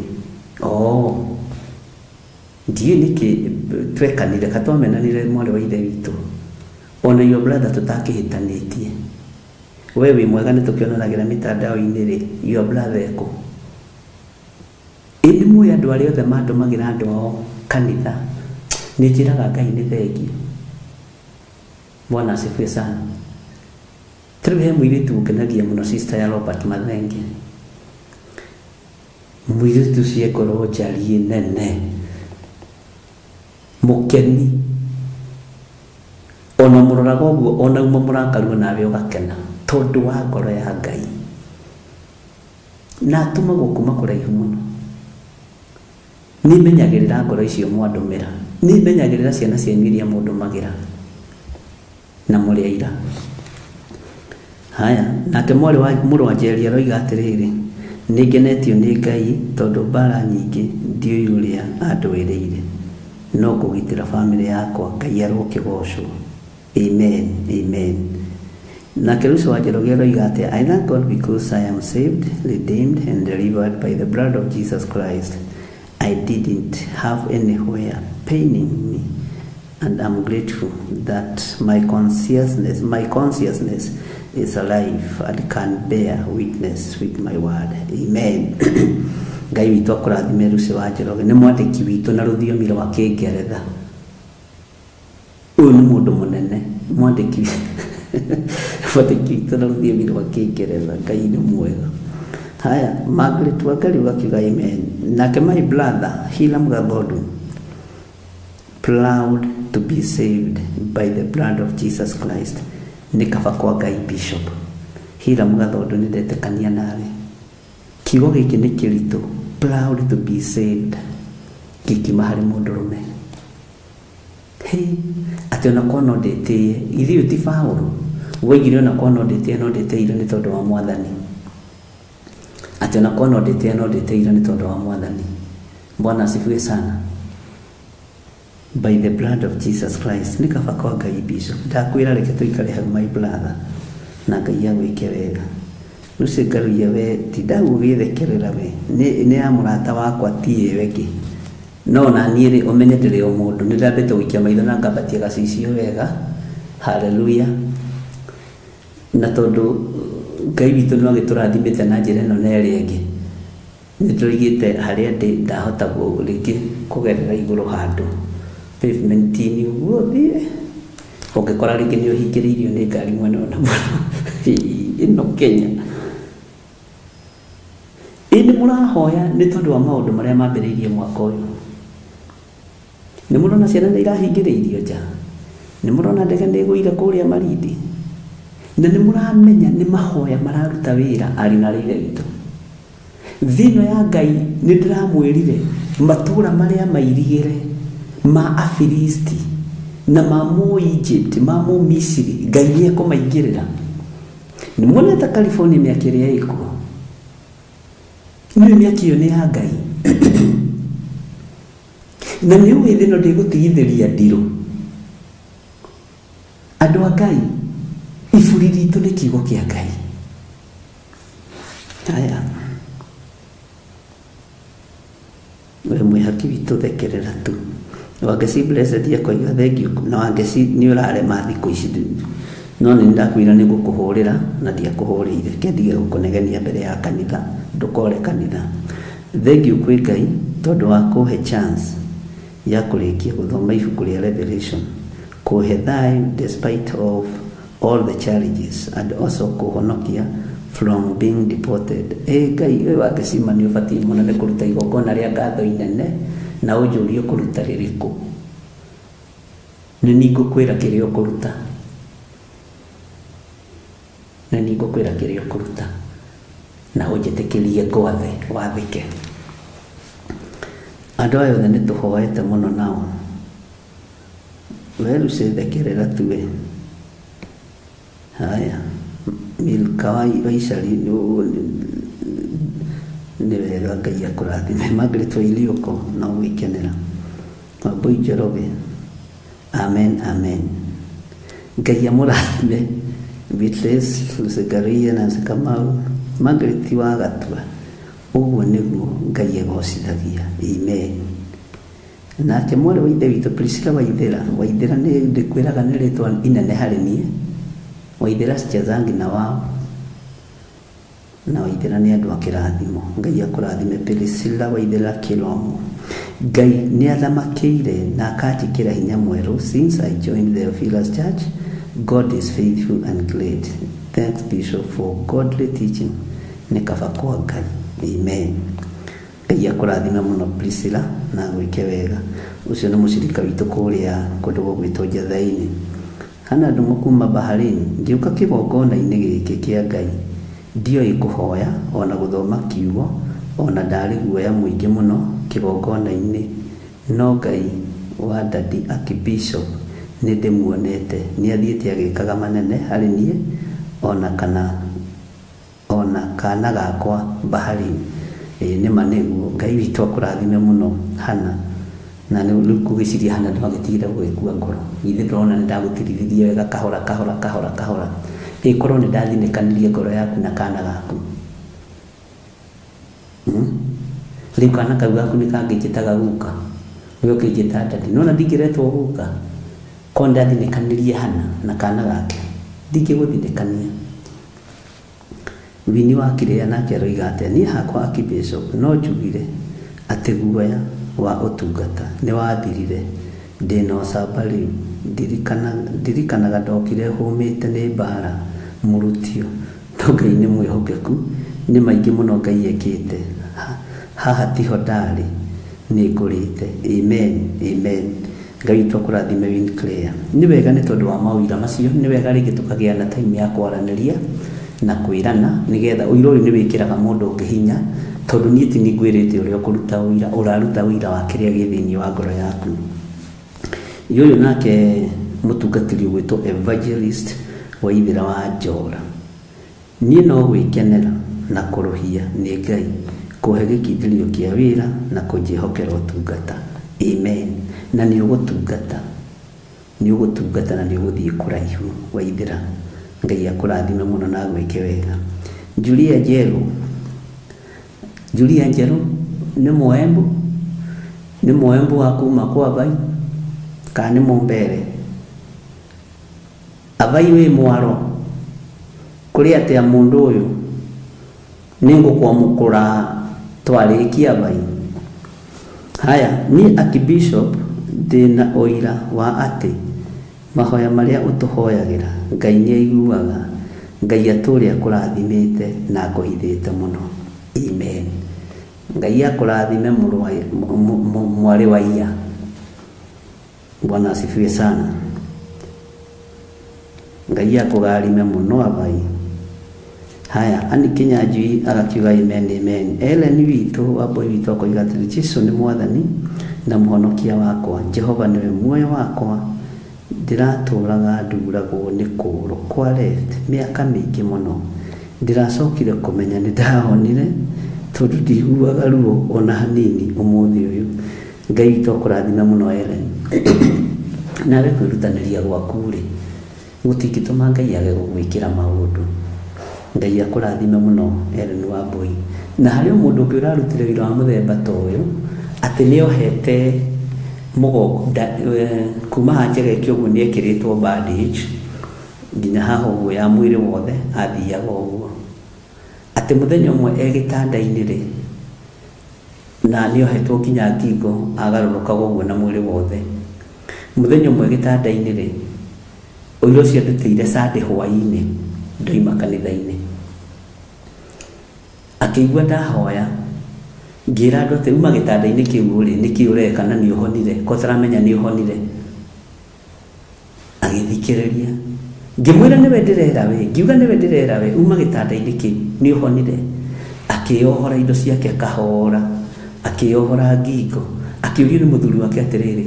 Speaker 2: Oh. Ndiũĩ nĩkĩ twekanire, ka twamenanire mwarĩ wa ithe witũ. Ona your brother tũtakĩhĩtanĩtie. We wĩ mwega nĩ tũkĩonanagĩra mĩtandao-inĩ rĩ, your brother ekũ? Ĩ nĩ mũĩ andũ arĩa othe mandũmagĩra andũ ao kanitha. Nĩ njĩraga Ngai nĩ thengiũ. Bwana asifiwe sana. Ta rĩu he mũirĩtu ũngenagia mũno, sister ya Robert Mathenge. Mũirĩtu ũcio ngoro njariĩ nene, mũkeni. Ona mũroraga ũguo, ona uma mũrakaru nawe ũgakena tondũ wa ngoro ya Ngai. Na atũmagwo kuma kũraihu mũno. Nĩ menyagĩrĩra ngoro icio mwandũmĩra. Nĩ menyagĩrĩra ciana cianyu iria mũndũmagĩra. Na mũrĩ aira. Haya, nake mwarĩ wa mũrũ wa Njeri aroiga atĩrĩrĩ, nĩ ngenetio nĩ Ngai tondũ mbara nyingĩ ndiũĩ ũrĩa andũĩrĩire. No kũgitĩra bamĩrĩ yakwa, Ngai arokĩgocwo. Amen, amen. Nake Lucy wa Njoroge aroiga atĩ, I thank God because I am saved, redeemed and delivered by the blood of Jesus Christ. I didn't have anywhere paining me, and I'm grateful that my consciousness is alive and can bear witness with my word. Amen. Ngai witũ akũrathime. Lucy wa Njoroge nĩ mwandĩki witũ na rũthiomi rwa Kĩngeretha. Ũyũ nĩ mũndũ mũnene, mwandĩki witũ na rũthiomi rwa Kĩngeretha. Ngai nĩ mwega. Haya, Margaret Wangari ũgakiuga amen. Nake my brother Hiram Gathodu, "Proud to be saved by the blood of Jesus Christ." Nĩ kaba kwa Ngai. Bishop Hiram Gathodu, nĩ ndetĩkania nawe. Kiugo gĩkĩ nĩ kĩritũ, "proud to be saved", gĩkiuma harĩ mũndũrũme. Hey, atĩ ona korwo no ndĩtĩe, ithuĩ ti Paũlũ woigire ona korwo no ndĩtĩe, no ndĩtĩire nĩ tondũ wa Mwathani. Atĩ ona korwo no ndĩtĩe, no ndĩtĩire nĩ tondũ wa Mwathani. Bwana asifiwe sana. "By the blood of Jesus Christ", nĩ kaba kwa Ngai. Bishop, ndakwĩra reke tũikare hau, my brother, na Ngai agwĩke wega. Lucy Ngaruiya, we tinda gũgĩthekerera, we nĩ ya mũrata wakwa, ti ĩyo ĩngĩ. No na niĩ rĩ, ũmenye ndĩrĩ o mũndũ, nĩ ndambĩte gũikia maitho na ngambatia gacicio wega. Haleluya. Na tondũ Ngai witũ no agĩtũrathimĩte na njĩra ĩno na ĩrĩa ĩngĩ, nĩ tũigĩte harĩa ndĩ ndahota rĩngĩ kũgerera igũrũ handũ pavement-inĩ ũguo thiĩ, ũngĩkora rĩngĩ nĩ ũhingĩrĩirio nĩ ngari mwena ũyũ na mwena ũyũ. Ĩno Kenya ĩ nĩ mũrahoya nĩ tondũ wa maũndũ marĩa mambĩrĩirie mwaka ũyũ. Nĩ mũrona ciana nĩ irahingĩrĩirio nja, nĩ mũrona ndege nĩ ĩgũire kũrĩa Malindi, na nĩ mũramenya nĩ mahoya mararuta wĩra. Ariũ na arĩ ithe witũ, thĩ ĩno ya Ngai, nĩ ndĩramwĩrire matũũra marĩa mairigĩre ma Afilisti na ma mũ Egypt, ma mũ Misiri, Ngai nĩ ekũmaingĩrĩra. Nĩ muonete California mĩaka ĩrĩa ĩkuo? Nĩ mĩaki ĩyo nĩ ya Ngai, na nĩ ũĩ thĩ ĩno ndĩgũtigithĩria ndirũ. Andũ a Ngai, iburi ritũ nĩ kiugo kĩa Ngai. Haya, we mwĩhaki witũ, thekerera tu. Wangeci Blessed akoiga thengiũ. Na Wangeci, nĩ ũrarema thikũ ici, no nĩ ndakwĩra nĩ ngũkũhũrĩra na ndiakũhũrĩire. Kendige gũkũnegenia mbere ya kanitha, ndũkore kanitha. Thengiũ kwĩ Ngai tondũ wa kũhe chance ya kũrĩkia gũthoma ibuku rĩa Revelation, kũhe thayũ despite of all the challenges, and also kũhonokia from being deported. Ĩ Ngai ĩ, Wangeci, ma nĩ ũbatiĩ mũno nĩ kũruta igongona rĩa ngatho inene, na ũnjũrie ũkũruta rĩrĩkũ, nĩ niĩ ngũkwĩra kĩrĩa ũkũruta, nĩ niĩ ngũkwĩra kĩrĩa ũkũruta, na ũnjĩtĩkĩrie ngwathe wathĩke. Andũ aya othe nĩ tũhoete mũno nao. We Lucy, thekerera tuwe. Haya, Milka wa Icari, nĩ wega, Ngai akũrathime. Margaret wa Ilioko, no gwĩkenera. Wambui Njoroge, amen, amen, Ngai amũrathime. Beatrice Lucegaria, Nancy Kamau, Margaret wa Gatua, ũguo nĩguo Ngai egocithagia. Amen. Nake mwarĩ wa ithe witũ Priscilla Waithĩra, Waithĩra nĩ ndĩkwĩraga nĩ rĩtwa inene harĩ niĩ. Waithĩra sichezangi na wao, na Waithĩra nĩ andũ a kĩrathimo. Ngai akũrathime, Priscilla Waithĩra Kĩromo. Ngai nĩ athamakĩire na akanjĩkĩra hinya mwerũ since I joined the Theophilus Church. God is faithful and great. Thanks, Bishop, for godly teaching. Nĩ kaba kwa Ngai. Amen. Ngai akũrathime mũno, Priscilla, na gwĩke wega. Ũcio nĩ mũcirika witũ kũrĩa kũndũ gũgwĩtwo Njetha-inĩ. Hana Ndung'u kuma Bahrain, ngĩũka kĩgongona-inĩ gĩkĩ kĩa Ngai, ndioĩ kũhoya ona gũthoma kiugo, ona ndarĩ guoya mũingĩ mũno kĩgongona-inĩ, no Ngai wa Daddy Archbishop nĩ ndĩmuonete, nĩ athiĩte agĩkaga manene harĩ niĩ ona kana gakwa Bahrain. Ĩĩ nĩma nĩguo. Ngai witũ akũrathime mũno, Hana. Na rĩu ngũgĩciria Hana ndwagĩtigire gũgĩkua ngoro. Githĩ ndũrona nĩ ndagũtirithirie wega kahora kahora kahora kahora? Ĩkorwo nĩ ndathinĩkanirie ngoro yaku na kana gaku. Rĩu kana kau gaku nĩ kangĩnjĩtaga guka, we ũkĩnjĩta daddy, nona ndingĩretwo guka. Ko ndathinĩkanirie Hana na kana gake, ndingĩgũthinĩkania. Wini wa Kĩrĩa nake aroiga atĩa, niĩ hakwa Archbishop no njugire atĩ guoya wa ũtungata nĩ wathirire, ndĩna ũcamba rĩu, ndirikanaga ndokire hũmĩte nĩ mbara mũrutio, no Ngai nĩ mwĩhokeku, nĩ maingĩ mũno Ngai ekĩte, haha tiho ndarĩ, nĩ ngũrĩte. Amen, amen. Ngai witũ akũrathime Win Claire. Nĩ wega nĩ tondũ wa mawĩra macio, nĩ wega rĩngĩ tũkagĩa na time ya kwaranĩria na kwĩrana, nĩgetha ũira ũyũ nĩ wĩkĩraga mũndũ ũngĩ hinya, tondũ niĩ ti niĩ ngwĩrĩte ũrĩa ũkũruta ũira, ũraruta ũira wa kĩrĩa gĩ thĩinĩ wa ngoro yaku. Ũyũ nake mũtungatĩri ũgwĩtwo Evangelist Waithera wa Njora, niĩ no gwĩkenera na kũrũhia nĩ Ngai kũhe gĩkindĩrio kĩa wĩra na kũnjĩhokera ũtungata. Amen. Na nĩ ũgũtungata, nĩ ũgũtungata na nĩ ũgũthiĩ kũraihu Waithera. Ngai akũrathime mũno na agwĩke wega. Julia Njerũ, Julia Njerũ nĩ Mũembu, nĩ Mũembu wa kuma kwa Vai kana nĩ Mũmbere? Avai wĩ mwaro, kũrĩ atĩa mũndũ ũyũ? Nĩ ngũkwamũkũra twarĩkia Vai. Haya, niĩ Archbishop ndĩna ũira wa atĩ mahoya marĩa ũtũhoyagĩra Ngai nĩ aiguaga. Ngai atũũre akũrathimĩte na akũhithĩte mũno. Amen. Ngai akũrathime mwarĩ wa iya. Bwana asifiwe sana. Ngai akũgarime mũno Avai. Haya, Ani Kinyanjui agakiuga amen, amen. Ellen witũ wa Mbui witũ akoiga atĩrĩ, Jesũ nĩ mwathani na mũhonokia wakwa, Jehova nĩwe muoyo wakwa, ndĩratũraga nduragwo nĩ kũgũrũ kwa left mĩaka mĩingĩ mũno, ndĩracokire kũmenya nĩ ndahonire tondũ ndiguaga ruo ona hanini ũmũthĩ ũyũ. Ngai witũ akũrathime mũno Ellen. Nawe kwĩrutanĩria gwaku rĩ, gũtingĩtũma Ngai age gũgwĩkĩra maũndũ. Ngai akũrathime mũno Ellen wa Mbui. Na harĩ o mũndũ ũngĩ ũrarutire wĩra wa mũthemba ta ũyũ, atĩ nĩ ohete mũgongo kuma haha njegeke ũguo nĩ ekĩrĩtwo bandage nginya haha ũguo ya mwĩrĩ wothe, athiaga ũguo. Atĩ mũthenya ũmwe e gĩtanda-inĩ rĩ, na nĩ ohetwo nginya ngingo, agarũrũkaga ũguo na mwĩrĩ wothe. Mũthenya ũmwe gĩtanda-inĩ rĩ, ũira ũcio andutĩire Sunday hwaĩ-inĩ, ndoima kanitha-inĩ. Akĩigua ndahoya, ngĩra andũ atĩ uma gĩtanda-inĩ kĩu rĩ, nĩkĩ ũreka na nĩ ũhonire, ko ũtaramenya nĩ ũhonire. Agĩthikĩrĩria. Ngĩmwĩra nĩwe ndĩrera we, ngiuga nĩwe ndĩrera we, uma gĩtanda-inĩ kĩu, nĩ ũhonire. Akĩohora indo ciake kahora, akĩohora ngingo, akĩũrio nĩ mũthuri wake atĩrĩrĩ,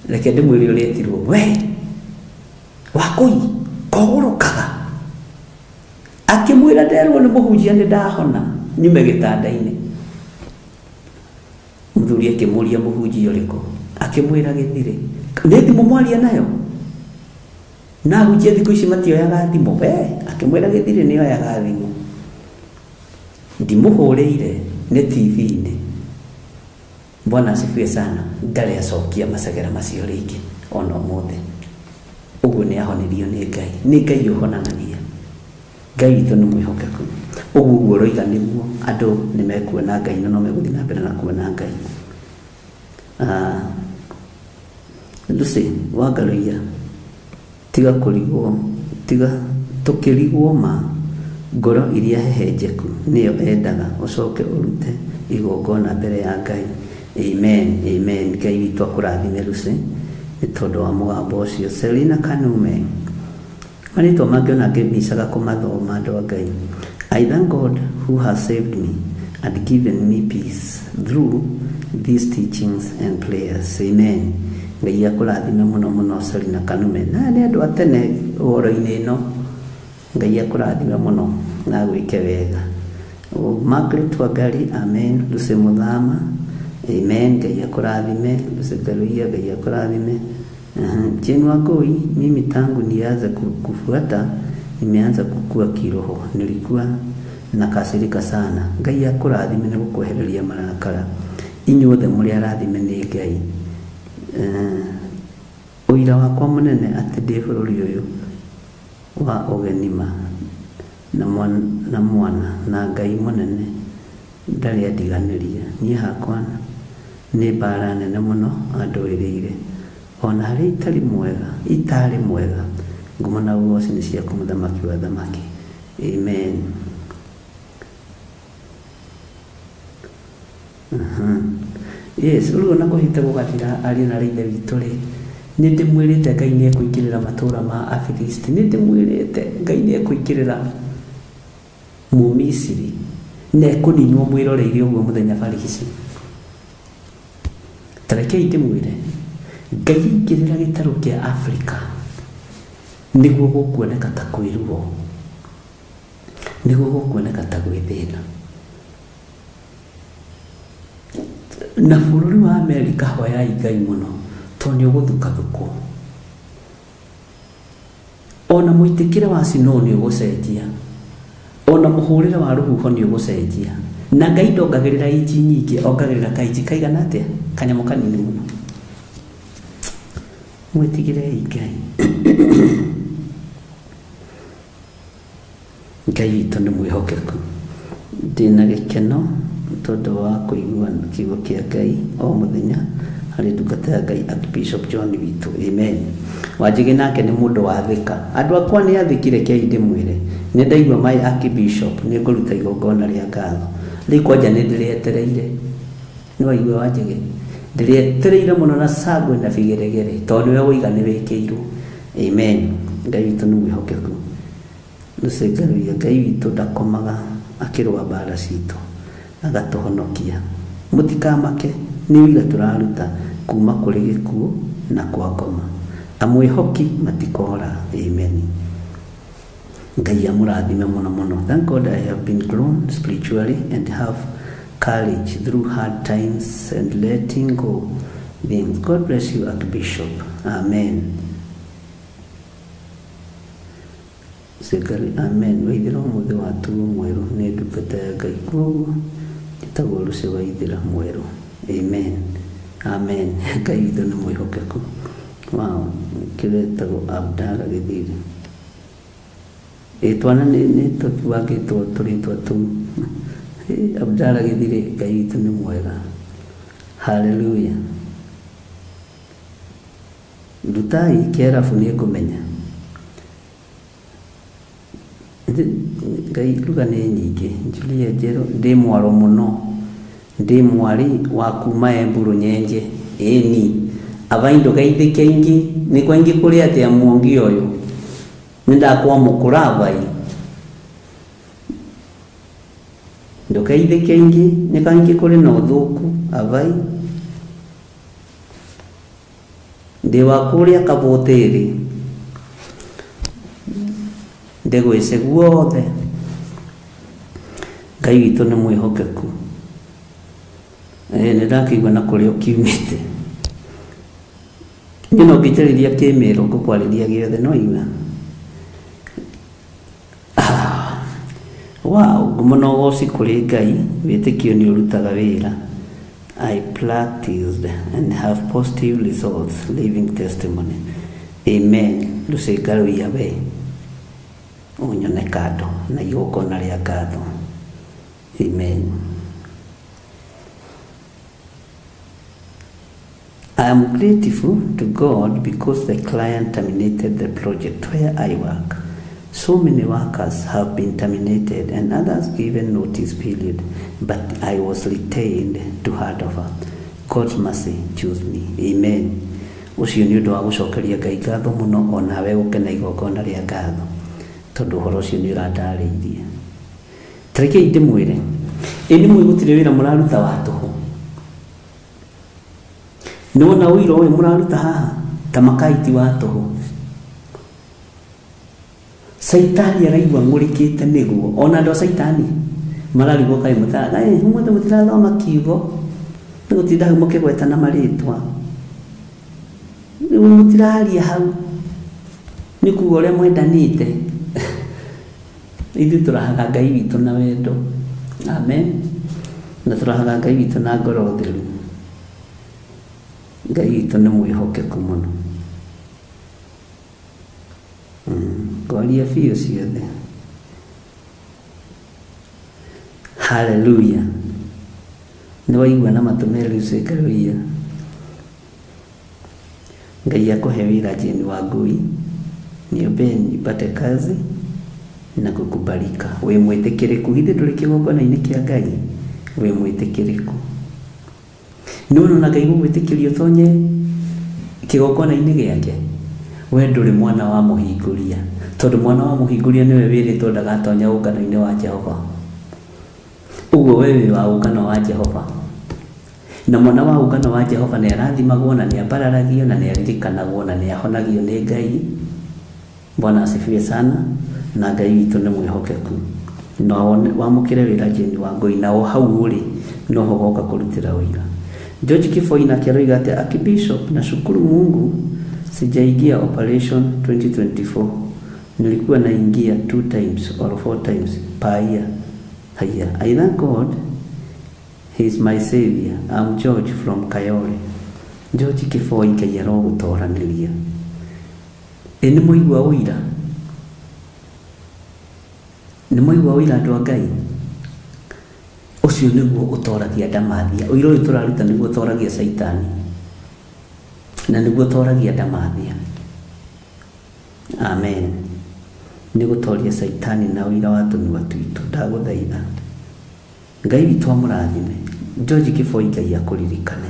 Speaker 2: reke ndĩmwĩre ũrĩa etirwo, we Wakũi kogũrũkaga. Akĩmwĩra nderwo nĩ mũhunjia nĩ ndahona, nyume gĩtanda-inĩ. Mũthuri akĩmũria mũhunjia ũrĩkũ, akĩmwĩra gĩthirĩ. Nĩ thimũ mwaria nayo? Na ahunjia thikũ ici matioyaga thimũ. We, akĩmwĩra gĩthirĩ nĩ oyaga thimũ. Ndimũhũrĩire nĩ TV-inĩ. Bwana asifiwe sana. Ndarĩ acokia macegera macio rĩngĩ ona ũmũthĩ. Ũguo nĩ ahonirio nĩ Ngai. Nĩ Ngai ũhonanagia. Ngai witũ nĩ mwĩhokeku. Ũguo ũguo ũroiga nĩguo andũ nĩ mekuona Ngai na no megũthiĩ na mbere na kuona Ngai. Lucy Wangaruiya, tiga kũrigwo, tiga tũkĩrigwo ma ngoro iria hehenjeku nĩyo endaga ũcoke ũrute igongona mbere ya Ngai. Amen, amen. Ngai witũ akũrathime Lucy nĩ tondũ wa mũgambo ũcio. Selina Kanume, marĩtwa mangĩ ona ngĩmicaga kũmathoma andũ a Ngai. I thank God who has saved me and given me peace through these teachings and prayers. Amen. Ngai akũrathime mũno mũno Selina Kanume. Na nĩ andũ a tene ũhoro-inĩ ĩno. Ngai akũrathime mũno na agwĩke wega. Margaret Wangari, amen. Lucy Muthama, amen. Ngai akũrathime. Lucy Karuiya, Ngai akũrathime. Jane Wangui, mimi tangu nianze kufuata nimeanza kukua kiroho. Nilikuwa na kasirika sana. Ngai akũrathime na gũkwehereria marakara. Inyuothe mũrĩ arathime nĩ Ngai. Ũira wakwa mũnene atĩ ndĩ bũrũri ũyũ wa ũgenima na mwana na Ngai mũnene ndarĩ andiganĩria. Niĩ hakwa nĩ mbara nene mũno andũĩrĩire. Ona harĩa itarĩ mwega, ngumo na ũgoci nĩ ciaku mũthamaki wa athamaki. Amen. Yes, rĩu ona kũhĩta gũgathira ariũ na ithe witũ rĩ, nĩ ndĩmwĩrĩte Ngai nĩ ekũingĩrĩra matũũra ma Afilisti, nĩ ndĩmwĩrĩte Ngai nĩ ekũingĩrĩra Mũmisiri na ekũninwo mwĩroreire ũguo mũthenya barigici. Ta rekei ndĩmwĩre, Ngai aingĩrĩra gĩtarũ kĩa Afrika nĩguo gũkuoneka ta kwĩ ruo, nĩguo gũkuoneka ta gwĩ thĩna. Na bũrũri wa Amerika hoyai Ngai mũno tondũ nĩ ũgũthukathukwo. Ona mũitĩkĩre wa snow nĩ ũgũcenjia, ona mũhũrĩre wa rũhuho nĩ ũgũcenjia. Na Ngai ndongagĩrĩra inji nyingĩ, ongagĩrĩra kainji kaigana atĩa? Kanyamũ kanini mũno. Mwĩtigĩrei Ngai. Ngai witũ nĩ mwĩhokeku. Ndĩna gĩkeno tondũ wa kũigua kiugo kĩa Ngai o mũthenya harĩ ndungata ya Ngai Archbishop John witũ. Amen. Wanjĩgĩ nake nĩ mũndũ wathĩka. Andũ akwa nĩ athĩki, rekei ndĩmwĩre. Nĩ ndaigua my Archbishop nĩ ngũruta igongona rĩa ngatho. Rĩu kwanja nĩ ndĩrĩetereire. Nĩ waigua Wanjĩgĩ? Ndĩrĩetereire mũno na cangwe na bigeregere tondũ nĩwe woiga nĩ wĩkĩirwo. Amen. Ngai witũ nĩ mwĩhokeku. Nĩcengaruia Ngai witũ ndakomaga akĩrũa mbara citũ agatũhonokia. Mũtikamake, nĩ ũira tũraruta kuma kũrĩ gĩkuũ na kwa ngoma. Amwĩhoki matikora. Amen. Ngai amũrathime mũno mũno. Thank God I have been grown spiritually and have courage through hard times and letting go things. God bless you, Archbishop. Amen. Sekari, amen. Waithira ũmũthĩ watuo mwerũ nĩ ndungata ya Ngai, koguo njĩtagwo Lucy Waithira mwerũ. Amen. Amen. Ngai witũ nĩ mwĩhokeku. Wow, kĩretagwo Abdala Gĩthiri. Ĩ twana nĩ tũtuangĩtwo tũrĩtwa tũu. Abdala Gĩthiri, Ngai witũ nĩ mwega. Hallelujah. Ndutai kĩarabu nĩ ngũmenya. Ngai ruga nĩ nyingĩ. Julia Njerũ, ndĩ mwaro mũno, ndĩ mwarĩ wa kuma Embu Rũnyenje. Ĩni aba ndũgeithĩke ingĩ nĩ kwa ingĩ kũrĩ atĩa muongi ũyũ nĩ ndakwamũkũra abai ndũgeithĩke ingĩ nĩ kwa ingĩ kũrĩ na ũthũku abai ndĩ wa kũrĩa Kabũtĩrĩ ndĩgwĩce guothe. Ngai witũ nĩ mwĩhokeku. Nĩ ndakĩigua na kũrĩa ũkiumĩte. Niĩ no ngĩnjarĩria kĩmĩro ngũkwarĩria gĩothe no igua. Wow, ngumo na ũgoci kũrĩ Ngai, wĩtĩkio nĩ ũrutaga wĩra. I practiced and have positive results, living testimony. Amen. Lucy Ngaruiya we ũnyone kando na igongona rĩa ngatho. Amen. I am grateful to God because the client terminated the project where I work. So many workers have been terminated and others given notice period, but I was retained to hand over. God's mercy choose me. Amen. Ũcio nĩ ũndũ wa gũcokeria Ngai ngatho mũno, onawe ũke na igongona rĩa ngatho, tondũ ũhoro ũcio nĩ ũrandarĩirie. Ta rekei ndĩmwĩre, ĩ nĩ mũĩ gũtirĩ wĩra mũraruta wa tũhũ. Nĩ wona ũira ũyũ mũraruta haha ta makaiti wa tũhũ. Caitani araigua ng'ũrĩkĩte nĩguo, ona andũ a caitani mararigwo kaĩ ũmũthĩ mũtirathoma kiugo, nĩ gũtinda hau mũkĩgwetana marĩtwa, rĩu mũtiraria hau nĩ kuga ũrĩa mwendanĩte. Ithuĩ tũrahaga Ngai witũ na wendo. Amen. Na tũrahaga Ngai witũ na ngoro theru. Ngai witũ nĩ mwĩhokeku mũno. Ngwaria biũ ciothe. Hallelujah. Nĩ waigua na matũ merũ Lucy. Ngai akũhe wĩra Jane Wangui. Niombee nipate kazi na kukubalika. Wĩ mwĩtĩkĩrĩku. Githĩ ndũrĩ kĩgongona-inĩ kĩa Ngai? Wĩ mwĩtĩkĩrĩku. Nĩ ũrona Ngai gũgwĩtĩkĩria ũtonye kĩgongona-inĩ gĩake? We ndũrĩ mwana wa mũhingũria. Tondũ mwana wa mũhingũria nĩwe wĩrĩtwo ndagatonya ũngano-inĩ wa Jehova. Ũguo we wĩ wa ũngano wa Jehova. Na mwana wa ũngano wa Jehova nĩ arathimagwo na nĩ ambararagio na nĩ aririkanagwo na nĩ ahonagio nĩ Ngai. Bwana asifiwe sana. Na Ngai witũ nĩ mwĩhokeku. Na wamũkĩre wĩra Jane Wangui na o hau ũrĩ no ho ũgoka kũrutĩra ũira. George Kifoi nake aroiga atĩ Archbishop, nashukuru Mungu sijaingia operation 2024. Nilikuwa naingia 2 times or 4 times per year. Haya, I thank God he is my savior. I'm George from Kayole. George Kifoi Ngai arogũtoranĩria. Ĩ nĩ mũigua ũira? Nĩ mũigua ũira andũ a Ngai? Ũcio nĩguo ũtoragia ndamathia. Ũira ũyũ tũraruta nĩguo ũtoragia Caitani. Na nĩguo ũtoragia ndamathia. Amen. Nĩ gũtoria Caitani na ũira wa tũnua twitũ. Ndagũthaitha. Ngai witũ amũrathime. George Kifoi Ngai akũririkane.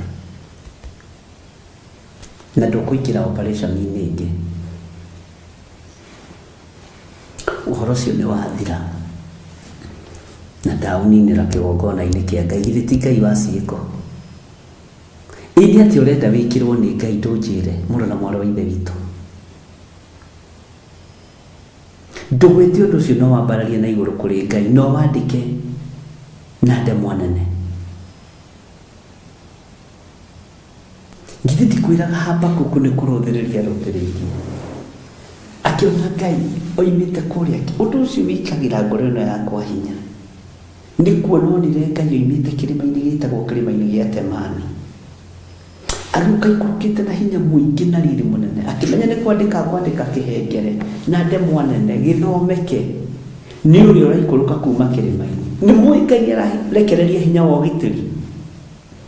Speaker 2: Na ndũkũingĩra operation-inĩ ĩngĩ. Ũhoro ũcio nĩ wathira. Na ndaũninĩra kĩgongona-inĩ kĩa Ngai. Githĩ ti Ngai wa ciĩko? Ĩndĩ atĩ ũrenda wĩkĩrwo nĩ Ngai ndũnjĩre mũrũ na mwarĩ wa ithe witũ. Ndũgwĩte ũndũ ũcio no wambararie na igũrũ kũrĩ Ngai, no wandĩke na ndemwa nene. Githĩ ndikwĩraga Habakuku nĩ kũrũthĩrĩria arũthĩrĩirie. Akĩona Ngai oimĩte kũrĩa. Ũndũ ũcio wĩkagĩra ngoro ĩno yakwa hinya. Nĩ kuona onire Ngai oimĩte kĩrĩma-inĩ gĩtagwo kĩrĩma-inĩ gĩa Temani. Agĩũka ikũrũkĩte na hinya mũingĩ na riri mũnene. Akĩmenya nĩ kwandĩka kwandĩka kĩhengere na ndemwa nene gĩthomeke nĩ ũrĩa ũraikũrũka kuma kĩrĩma-inĩ. Nĩ mũĩ Ngai ararekereria hinya wa ũgitĩri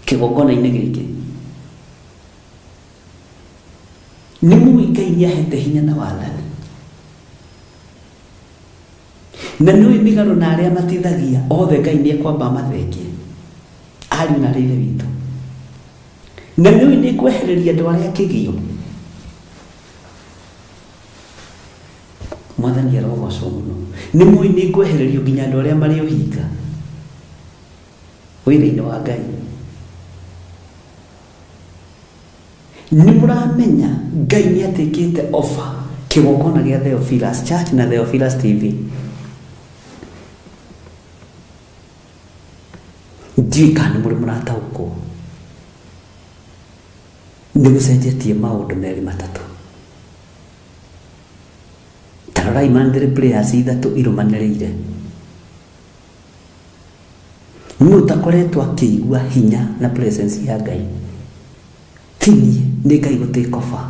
Speaker 2: kĩgongona-inĩ gĩkĩ. Nĩ mũĩ Ngai nĩ ahete hinya na wathani. Na nĩũĩ mĩgarũ na arĩa matithagia othe Ngai nĩ ekwamba amathengie. Ariũ na arĩa ithe witũ. Na nĩũĩ nĩ kwehereria andũ arĩa kĩgio. Mwathani arogocwo mũno. Nĩ mũĩ nĩ kwehererio nginya andũ arĩa marĩ ũhinga wĩra-inĩ wa Ngai. Nĩ mũramenya Ngai nĩ atĩkĩte offer kĩgongona gĩa Theophilus Church na Theophilus TV. Ndiũĩ kana nĩ mũrĩ mũrataũkwo. Nĩ gũcenjetie maũndũ merĩ matatũ. Ta rorai monthly prayers ithatũ irũmanĩrĩire. Nũ ũtakoretwo akĩigua hinya na presence ya Ngai? Ti niĩ, nĩ Ngai gũtake over.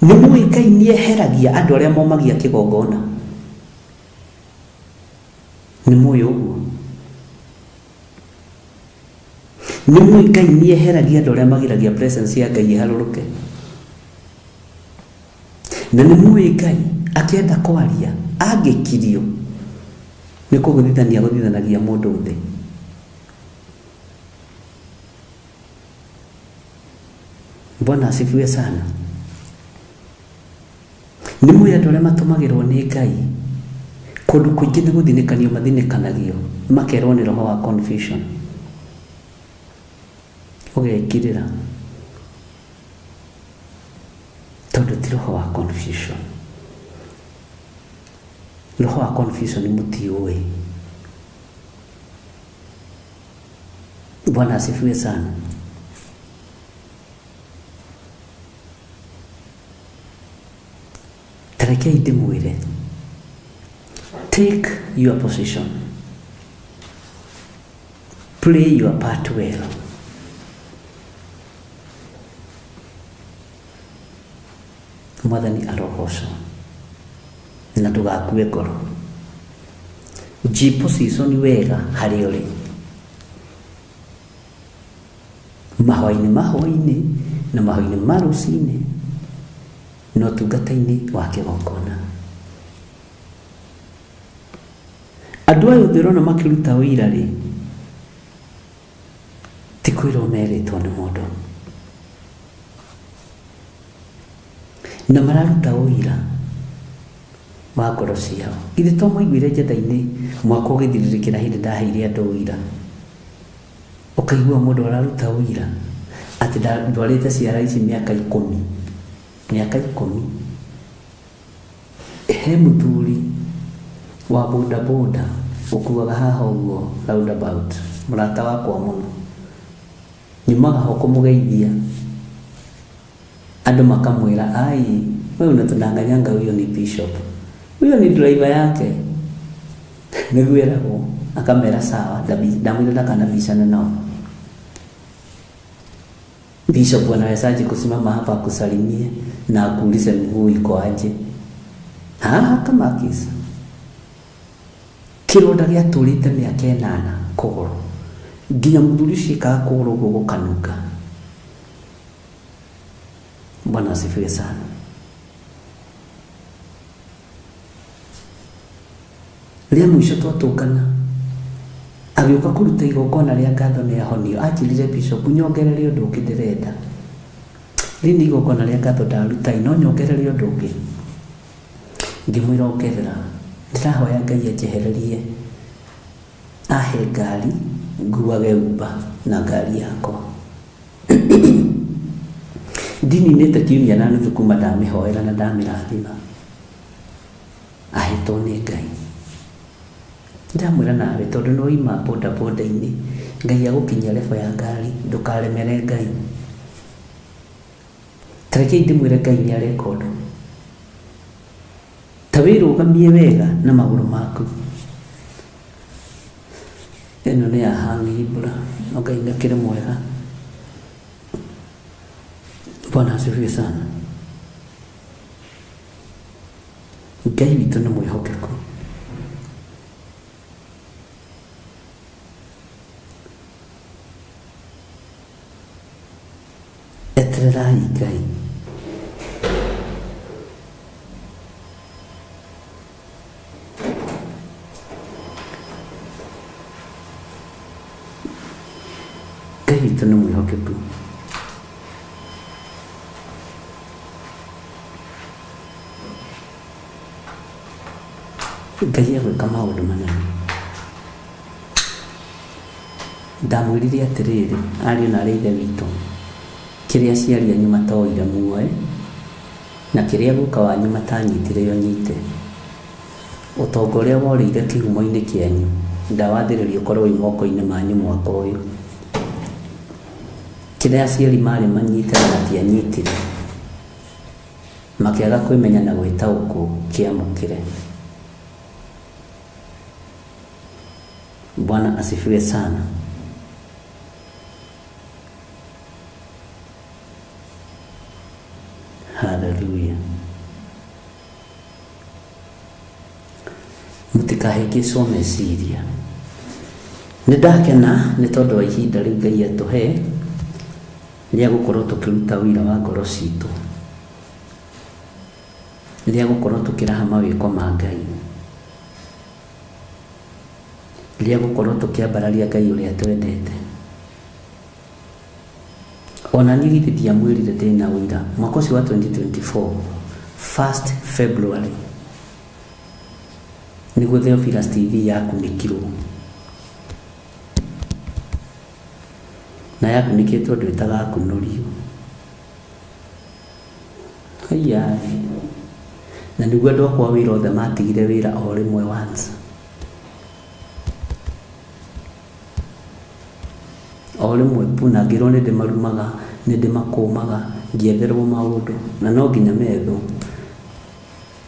Speaker 2: Nĩ mũĩ Ngai nĩ eheragia andũ arĩa momagia kĩgongona. Nĩ mũĩ ũguo? Nĩ mũĩ Ngai nĩ eheragia andũ arĩa magiragia presence ya Ngai ĩharũrũke. Na nĩ mũĩ Ngai akĩenda kwaria angĩkirio nĩ kũgũthithania gũthithanagia mũndũ thĩ. Bwana asifiwe sana. Nĩ mũĩ andũ arĩa matũmagĩrwo nĩ Ngai kũndũ kũingĩ nĩ gũthinĩkanio mathinĩkanagio makerwo nĩ roho wa confusion. Ũgekirĩra tondũ ti roho wa confusion. Roho wa confusion nĩ mũtiũĩ. Bwana asifiwe sana. Tarekei ndĩmwĩre Take your position, play your part well. Mwathani arogocwo na ndũgakue ngoro. Jiposition wega harĩa ũrĩ, mahwainĩ mahwainĩ na mahwainĩ ma rũcinĩ na ũtungata-inĩ wa kĩgongona. Andũ aya othe ũrona makĩruta wĩra rĩ, ti kwĩrwo merĩtwo nĩ mũndũ, na mararuta ũira wa ngoro ciao. Githĩ to mwaiguire njetha-inĩ mwaka ũgĩthiũrũrũkĩra hĩndĩ ndaheire andũ ũira, ũkaigua mũndũ araruta ũira atĩ ndwarĩte ciara ici mĩaka 10, mĩaka 10. He mũthuri wa bodaboda ũkuaga haha ũguo roundabout, mũrata wakwa mũno, nyumaga ho kũmũgeithia, andũ makamwĩra ai, wewe unatudanganyanga, huyo ni bishop, huyo ni driver yake. Nĩguo eragwo, akamera sawa, ndamwĩra ndakanabicana nao. Bishop anawezaje kusimama hapa akusalimie na akuulize mguu iko aje? Haha kama kisa kĩronda gĩatũrĩte mĩaka 8 kũgũrũ, nginya mũthuri ũcio ĩkaga kũgũrũ ũguo gũkanunga. Bwana asifiwe sana. Rĩa mũico twatũngana agĩũka kũruta igongona rĩa ngatho nĩ ahonio, anjĩrire bishop nyongerere ũndũ ũngĩ ndĩrenda. Rĩu nĩ igongona rĩa ngatho ndaruta, no nyongerere ũndũ ũngĩ. Ngĩmwĩra ongerera, ndĩrahoya Ngai anjehererie ahe ngari nguage Uber na ngari yakwa. Ndininĩte kiumia na nuthu kuma ndamĩhoera na ndamĩrathima, ahetwo nĩ Ngai. Ndamwĩra nawe tondũ nĩ waima bodaboda-inĩ, Ngai agũkinyia level ya ngari, ndũkaremere Ngai. Ta rekei ndĩmwĩre Ngai nĩ areka ũndũ. Ta wĩrũgamie wega na magũrũ maku. Ĩno nĩ ya hang'i mbura, no Ngai nĩ akĩrĩ mwega. Bwana asifiwe sana. Ngai witũ nĩ mwĩhokeku. Etererai Ngai. Ngai witũ nĩ mwĩhokeku. Ngai egwĩka maũndũ manene. Ndamwĩrire atĩrĩrĩ, ariũ na arĩ ithe witũ, kĩrĩa aciari anyu matoire muoe, na kĩrĩa guka wanyu matanyitire ũnyite. Ũtonga ũrĩa worĩire kĩhumo-inĩ kĩanyu, ndawathĩrĩria ũkorwo wĩ moko-inĩ manyu mwaka ũyũ. Kĩrĩa aciari marĩ manyite na matianyitire, makĩaga kwĩmenya na gwĩtaũkwo kĩamũkĩre. Bwana asifiwe sana. Hallelujah. Mũtikahĩngĩcwo meciria. Nĩ ndakena nĩ tondũ wa ihinda rĩu Ngai atũhe rĩa gũkorwo tũkĩruta ũira wa ngoro citũ, rĩa gũkorwo tũkĩraha mawĩko ma Ngai, rĩa gũkorwo tũkĩambararia Ngai ũrĩa twendete. Ona niĩ githĩ ndiamwĩrire ndĩna ũira mwaka ũcio wa 2024 1st February nĩguo Theophilus TV yakunĩkirwo, na yakunĩkĩtwo andũ ĩtagakunũrio. Haiya, na nĩguo andũ akwa wĩra othe matigire wĩra o rĩmwe once. O rĩmwe pu, na ngĩrwo nĩ ndĩmarumaga, nĩ ndĩmakũmaga, ngĩetherwo maũndũ, na no nginya methwo.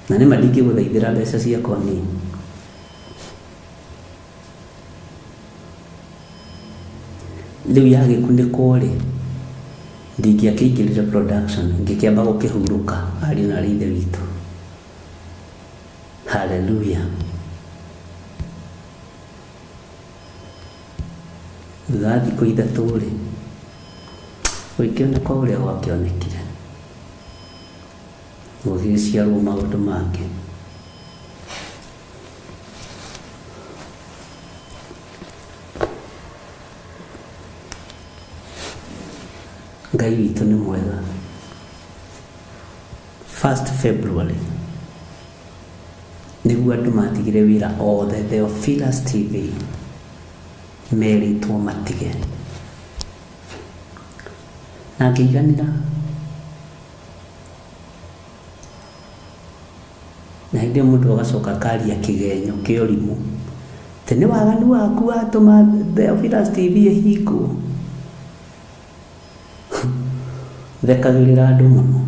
Speaker 2: Na nĩma ndingĩgũthaithĩra mbeca ciakwa niĩ. Rĩu yagĩkunĩkwo rĩ, ndingĩakĩingĩrire production, ngĩkĩamba gũkĩhurũka ariũ na arĩ ithe witũ. Haleluya. Thutha wa thikũ ithatũ rĩ, gũgĩkĩoneka ũrĩa gwakĩonekire, gũgĩciarwo maũndũ mangĩ. Ngai witũ nĩ mwega. 1st February nĩguo andũ matigire wĩra othe Theophilus TV merĩtwo matige, na ngĩiganĩra. Na hĩndĩ ĩyo mũndũ agacoka akaria kĩgenyo kĩa ũrimũ atĩ nĩ waganu waku watũma Theophilus TV ĩhingwo. Thekagĩrĩra andũ mũno.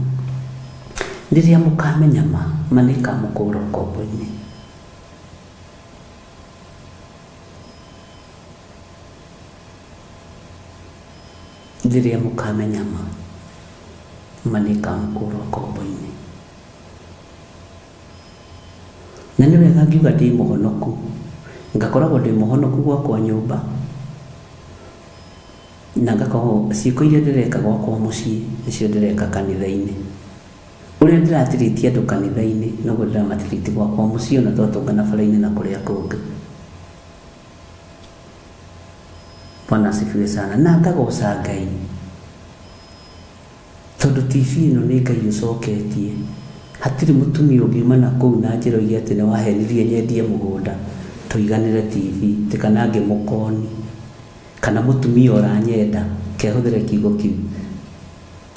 Speaker 2: Rĩrĩa mũkamenya ma, ma nĩĩkamũkũra ũkombo-inĩ. Rĩrĩa mũkamenya ma, ma nĩĩkamũkũra ũkombo-inĩ. Na nĩ wega ngiuga ndĩ mũhonoku, ngakoragwo ndĩ mũhonoku gwakwa nyũmba, na ngakorwo ciĩko iria ndĩreka gwakwa mũciĩ nĩcio ndĩreka kanitha-inĩ. Ũrĩa ndĩratirĩtie andũ kanitha-inĩ noguo ndĩramatirĩtie gwakwa mũciĩ, ona twatũngana bara-inĩ na kũrĩa kũngĩ. Bwana asifiwe sana. Na ngagoca Ngai tondũ TV ĩno nĩ Ngai ũcoketie. Hatirĩ mũtumia ũngiuma na kũu na njĩra oige atĩ nĩ wahenirie nyendie mũgũnda tũiganĩre TV, atĩ kana ngĩmũkoni, kana mũtumia ũranyenda, kehũthĩre kiugo kĩu,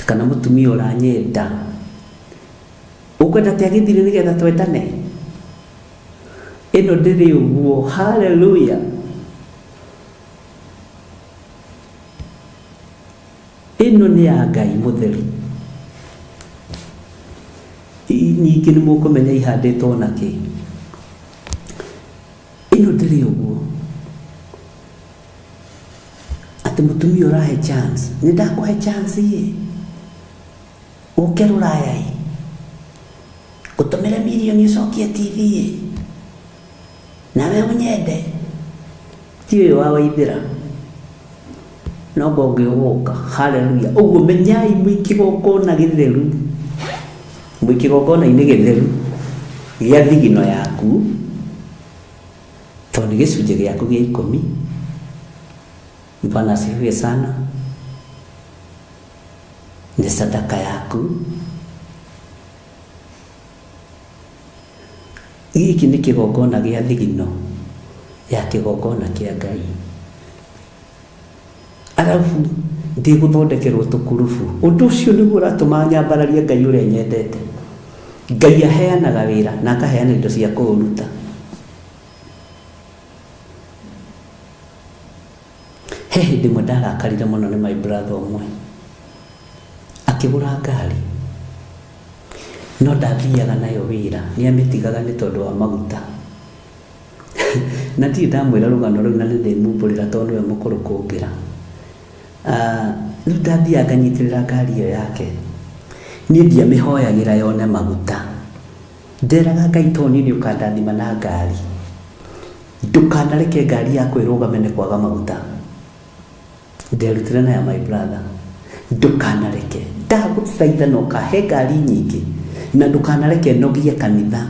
Speaker 2: kana mũtumia ũranyenda ũkwenda atĩ agĩthire nĩgetha twendane. Ĩno ndĩrĩ ũguo. Haleluya. Ĩno nĩ ya Ngai mũtheru. Nyingĩ nĩ mũkũmenya ihandĩtwo na kĩ. Ĩno ndĩrĩ ũguo. Atĩ mũtumia ũrahe chance, nĩ ndakũhe chance ĩ, ũke rũraya ĩ, ngũtũmĩre mirioni ũcokie TV ĩ, nawe ũnyende. Ti ũyũ wa Waithĩra, no ngo ũngĩ ũgũka. Haleluya. Ũguo menyai mwĩ kĩgongona gĩtheru, mwĩ kĩgongona-inĩ gĩtheru gĩa thigino yaku, tondũ nĩ gĩcunjĩ gĩaku gĩa ikũmi. Bwana asifiwe sana. Nĩ sadaka yaku. Gĩkĩ nĩ kĩgongona gĩa thigino ya kĩgongona kĩa Ngai. Arabu ndĩgũthondekerwo tũkurubu. Ũndũ ũcio nĩguo ũratũma nyambararie Ngai ũrĩa nyendete. Ngai aheanaga wĩra na akaheana indo cia kũũruta. He hĩndĩ ĩmwe ndarakarire mũno nĩ my brother ũmwe, akĩgũra ngari, no ndathiaga nayo wĩra, nĩ amĩtigaga nĩ tondũ wa maguta. Na ndirĩ ndamwĩra rũgano rũu na nĩ ndĩmumbũrĩra tondũ nĩwe mũkũrũ kũngĩra. Rĩu ndathiaga nganyitĩrĩra ngari ĩyo yake, niĩ ndiamĩhoyagĩra yone maguta. Nderaga Ngai tondũ niĩ nĩ ũkandathima na ngari, ndũkanareke ngari yakwa ĩrũgame nĩ kwaga maguta. Nderutire na ya my brother, ndũkanareke, ndagũthaitha na ũkahe ngari nyingĩ, na ndũkanareke nogie kanitha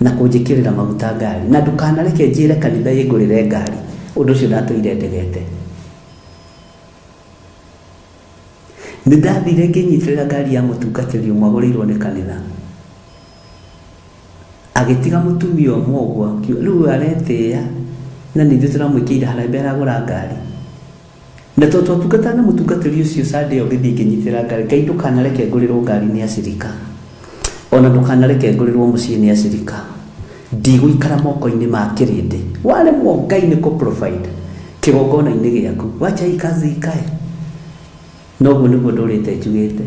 Speaker 2: na kũnjĩkĩrĩra maguta ngari, na ndũkanareke njĩre kanitha ĩngũrĩre ngari. Ũndũ ũcio ndatũire ndegete. Nĩ ndathire ngĩnyitĩrĩra ngari ya mũtungatĩri ũmwe agũrĩirwo nĩ kanitha, agĩtiga mũtumia ũmwe ũguo, rĩu aretĩĩa na nĩ ithuĩ tũramwĩkĩire harambee aragũra ngari. Na tondũ twatungataga na mũtungatĩri ũcio Sunday ĩyo ngĩthiĩ ngĩnyitĩrĩra ngari, Ngai ndũkanareke ngũrĩrwo ngari nĩ acirika, ona ndũkanareke ngũrĩrwo mũciĩ nĩ acirika. Ndigũikara moko-inĩ ma kĩrĩndĩ. Waremwo Ngai nĩ kũ provide kĩgongona-inĩ gĩaku, wacha hii kazi ikae. Noguo nĩguo ndũrĩte njugĩte,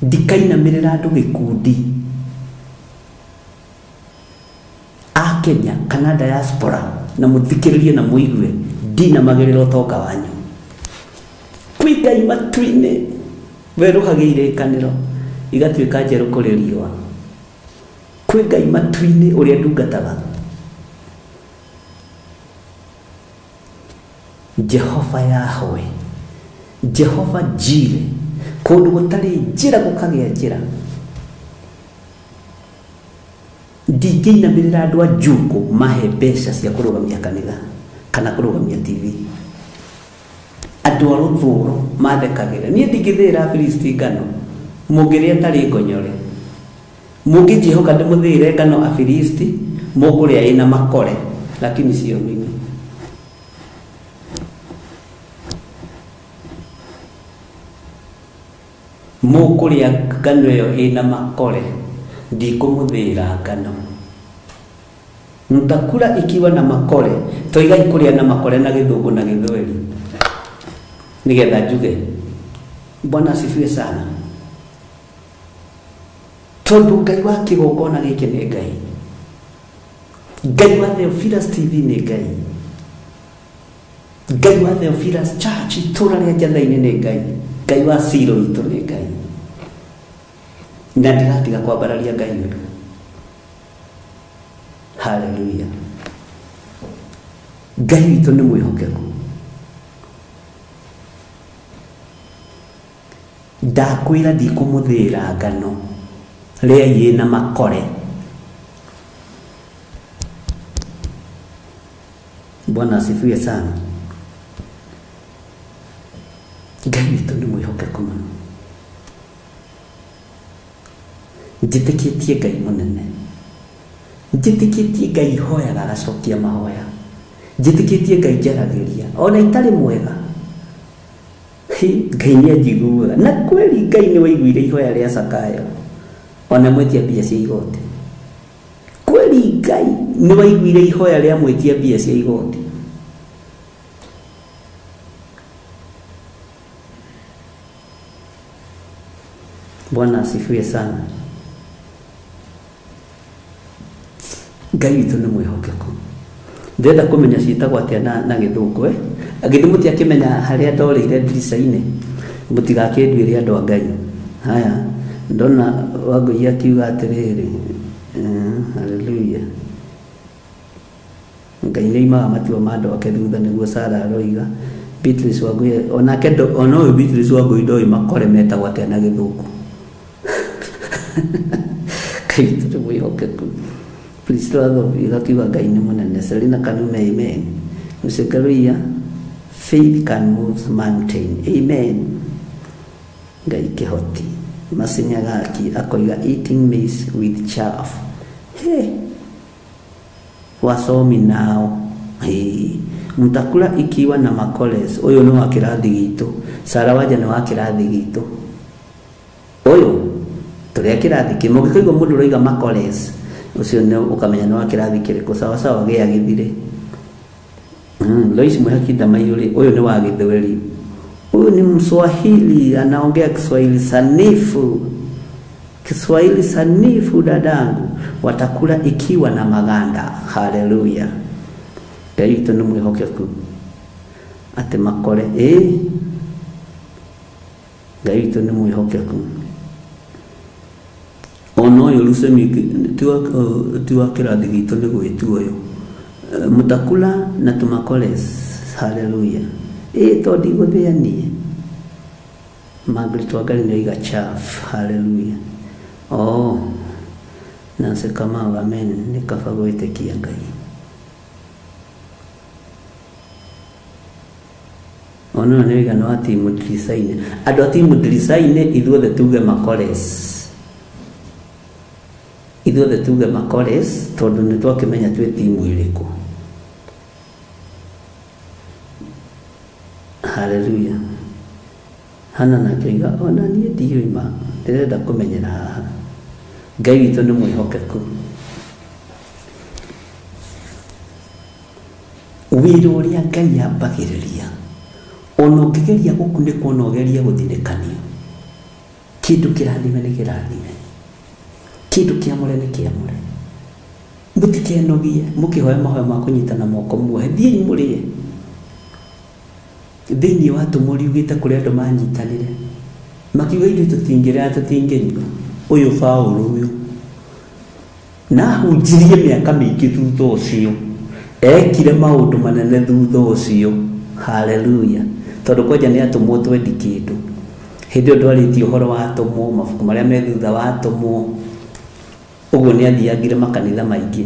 Speaker 2: ndikainamĩrĩra andũ gĩkundi a Kenya kana diaspora, na mũthikĩrĩrie na mũigue, ndinamagĩrĩra ũtonga wanyu. Kwĩ Ngai matu-inĩ werũhagia irĩkanĩro igatuĩka njerũ kũrĩ riũa. Kwĩ Ngai matu-inĩ ũrĩa ndungataga. Jehova Yahweh, Jehova Jire, kũndũ gũtarĩ njĩra gũkagĩa njĩra. Ndingĩinamĩrĩra andũ a njukũ mahe mbeca cia kũrũgamia kanitha kana kũrũgamia TV. Andũ a rũthũro mathekagĩra. Niĩ ndingĩthĩĩra Afilisti ngano, mũngĩrĩa ĩtarĩ ngonyore. Mũngĩnjĩhoka ndĩmũthĩĩre ngano Afilisti, mũkũrĩa ĩna makore, lakini sio mimi. Mũkũrĩa ngano ĩyo ĩna makore, ndikũmũthĩĩra ngano. Mtakula ikiwa na makore. Toigai kũrĩa na makore na gĩthũngũ na gĩthweri nĩgetha njuge Bwana asifiwe sana. Tondũ Ngai wa kĩgongona gĩkĩ nĩ Ngai, Ngai wa Theophilus TV nĩ Ngai, Ngai wa Theophilus Church itũra rĩa Njatha-inĩ nĩ Ngai, Ngai wa Silo itũ nĩ Ngai. Na ndiratiga kwambararia Ngai ũyũ. Haleluya. Ngai witũ nĩ mwĩhokeku. Ndakwĩra ndikũmũthĩĩra ngano, rĩai ĩna makore. Bwana asifiwe sana. Ngai witũ nĩ mwĩhokeku mũno. Njĩtĩkĩtie Ngai mũnene, njĩtĩkĩtie Ngai hoyaga agacokia mahoya, njĩtĩkĩtie Ngai njaragĩria ona itarĩ mwega. Ngai nĩ anjiguaga. Na kweli Ngai nĩ waiguire ihoya rĩa Zakayo ona mwĩtia mbia cia igoti. Kweli Ngai nĩ waiguire ihoya rĩa mwĩtia mbia cia igoti. Bwana asifiwe sana. Ngai witũ nĩ mwĩhokeku. Ndĩrenda kũmenya ciĩtagwo atĩa na gĩthũngũ, Githĩ mũtiakĩmenya harĩa ndorĩire ndirica-inĩ, mũtigakĩnduĩre andũ a Ngai. Haya, ndona Wangũi akiuga atĩrĩrĩ, haleluya. Ngai nĩ oimaga matua ma andũ ake thutha nĩguo Sara aroiga. Beatrice Wangũi onake ona ũyũ Beatrice Wangũi ndoĩ makore metagwo atĩa na gĩthũngũ. Ngai witũ nĩ mwĩhokeku. Priscilla igakiuga Ngai nĩ mũnene. Selina Kanume, amen. Mũcekaruia, faith can move mountain, amen. Ngai kĩhoti. Masinyagaki akoiga eating maize with chaff. He, wasomi nao. He, mtakula ikiwa na makoles. Ũyũ nĩ wa kĩrathi gitũ. Sara Wanja nĩ wa kĩrathi gitũ. Ũyũ tũrĩa kĩrathi kĩmwe. Ũngĩkaigua mũndũ ũroiga makoles, ũcio nĩ ũkamenya nĩ wa kĩrathi kĩrĩkũ. Sawa sawa gĩa gĩthire. Lois Mwihaki Ndamaiyũrĩ, ũyũ nĩ wa gĩthweri. Huyu ni Mswahili, anaongea Kiswahili sanifu. Kiswahili sanifu dadangu. Watakula ikiwa na maganda. Haleluya. Ngai witũ nĩ mwĩhokeku. Atĩ makore, Ngai witũ nĩ mwĩhokeku. Ona ũyũ Lucemi ti wa kĩrathi gitũ nĩ gwĩtu ũyũ. Mũtakula na tũmakoles. Haleluya. To ndigũthĩa niĩ. Margaret Wangari nĩ oiga chaff. Haleluya. Oh, Nancy Kamau, amen. Nĩ kaba gwĩtĩkia Ngai. Ona nĩ oiga nĩ wa timu ndirica-inĩ. Andũ a timu ndirica-inĩ ithuothe tuge makores. Ithuothe tuge makores tondũ nĩ twakĩmenya twĩ timu ĩrĩkũ. Haleluya. Hana nake oiga ona niĩ ndiũĩ ma, ndĩrenda kũmenyera haha. Ngai witũ nĩ mwĩhokeku. Wĩra ũrĩa Ngai ambagĩrĩria, ona ũngĩgeria gũkunĩkwo na ũgerie gũthinĩkanio, kĩndũ kĩrathime nĩ kĩrathime, kĩndũ kĩamũre nĩ kĩamũre. Mũtikenogie mũkĩhoya mahoya ma kũnyitana moko muohe, thiĩi mũrĩe. Thĩinĩ wa atũmwo riugĩte kũrĩ andũ manyitanire makiuga ithuĩ tũtingĩrĩa tũtingĩnyua. Ũyũ Paũlũ ũyũ na ahunjirie mĩaka mĩingĩ thutha ũcio, ekire maũndũ manene thutha ũcio. Haleluya. Tondũ kwanja nĩ atũmwo twendi kĩndũ. Hĩndĩ ĩyo ndwarĩtie ũhoro wa atũmwo, mabuku marĩa me thutha wa atũmwo, ũguo nĩ athiangire makanitha maingĩ.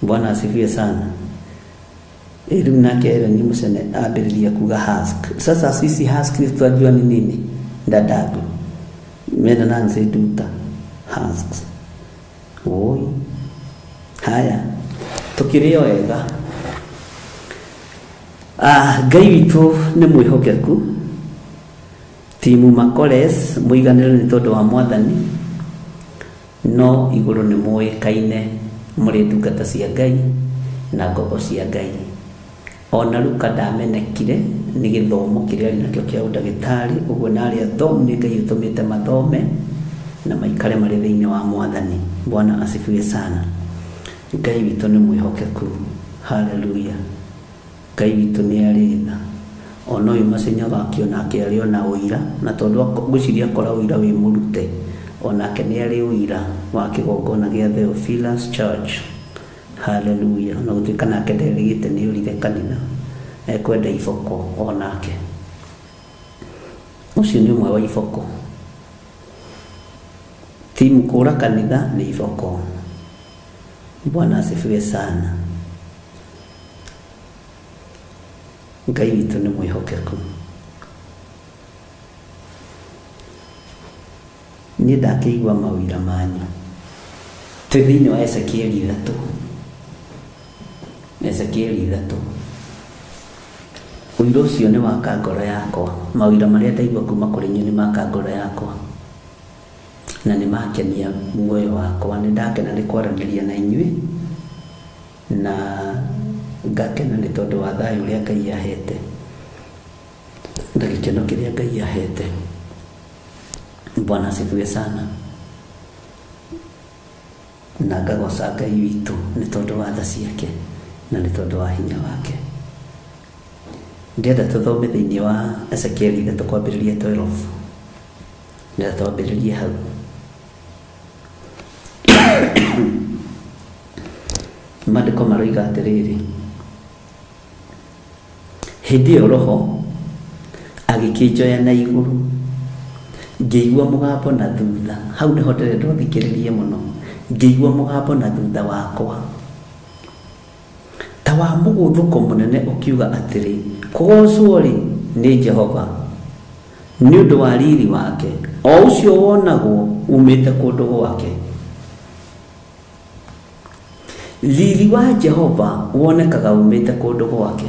Speaker 2: Bwana asifiwe sana. Rĩu nake Ellen Mucene ambĩrĩria kuga husk. Sasa sisi husk tutajua ni nini? Dadangu mena Nancy Nduta husks. Oi. Haya, tukĩrĩ o wega. Ngai witũ nĩ mwĩhokeku. Timu Makores mũiganĩre nĩ tondũ wa mwathani, no igũrũ nĩ mũĩkaine mũrĩ ndungata cia Ngai na ngombo cia Ngai. Ona Luka ndamenekire nĩ gĩthomo kĩrĩa arĩ nakĩo kĩa ũndagĩtarĩ, ũguo na arĩa athomu nĩ Ngai ũtũmĩte mathome na maikare marĩ thĩinĩ wa mwathani. Bwana asifiwe sana. Ngai witũ nĩ mwĩhokeku. Haleluya. Ngai witũ nĩ arĩ tha. Ona ũyũ Macenyaga akĩona arĩ ona ũira, na tondũ ngwĩciria akora ũira wĩ mũrute, onake nĩ arĩ ũira wa kĩgongona gĩa Theophilus Church. Haleluya. Ona gũtuĩka nake nderĩgĩte nĩ ũrire kanitha, ekwenda iboko onake. Ũcio nĩ ũmwe wa iboko. Timu kũra kanitha nĩ iboko. Bwana asifiwe sana. Ngai witũ nĩ mwĩhokeku. Niĩ ndakĩigua mawĩra manyu. Twĩ thĩinĩ wa Ezekieli 3. Ezekieli 3. Ũira ũcio nĩ waka ngoro yakwa. Mawĩra marĩa ndaigua kuma kũrĩ inyuĩ nĩ maka ngoro yakwa, na nĩ makenia muoyo wakwa. Nĩ ndakena nĩ kwaranĩria na inyuĩ, na ngakena nĩ tondũ wa thayũ ũrĩa Ngai ahete na gĩkeno kĩrĩa Ngai ahete. Bwana asifiwe sana. Na ngagoca Ngai witũ nĩ tondũ wa tha ciake na nĩ tondũ wa hinya wake. Ndĩrenda tũthome thĩinĩ wa Ezekieli 3 kwambĩrĩria 12. Ndĩrenda twambĩrĩrie hau. Maandĩko maroiga atĩrĩrĩ, hĩndĩ ĩyo Roho agĩkĩnjoya na igũrũ, ngĩigua mũgambo na thutha. Hau nĩho ndĩrenda ũthikĩrĩrie mũno. Ngĩigua mũgambo na thutha wakwa ta wa mũgũthũko mũnene ũkiuga atĩrĩ, kũgocwo rĩ nĩ Jehova nĩ ũndũ wa riri wake, o ũcio wonagwo umĩte kũndũ gwake. Riri wa Jehova wonekaga umĩte kũndũ gwake.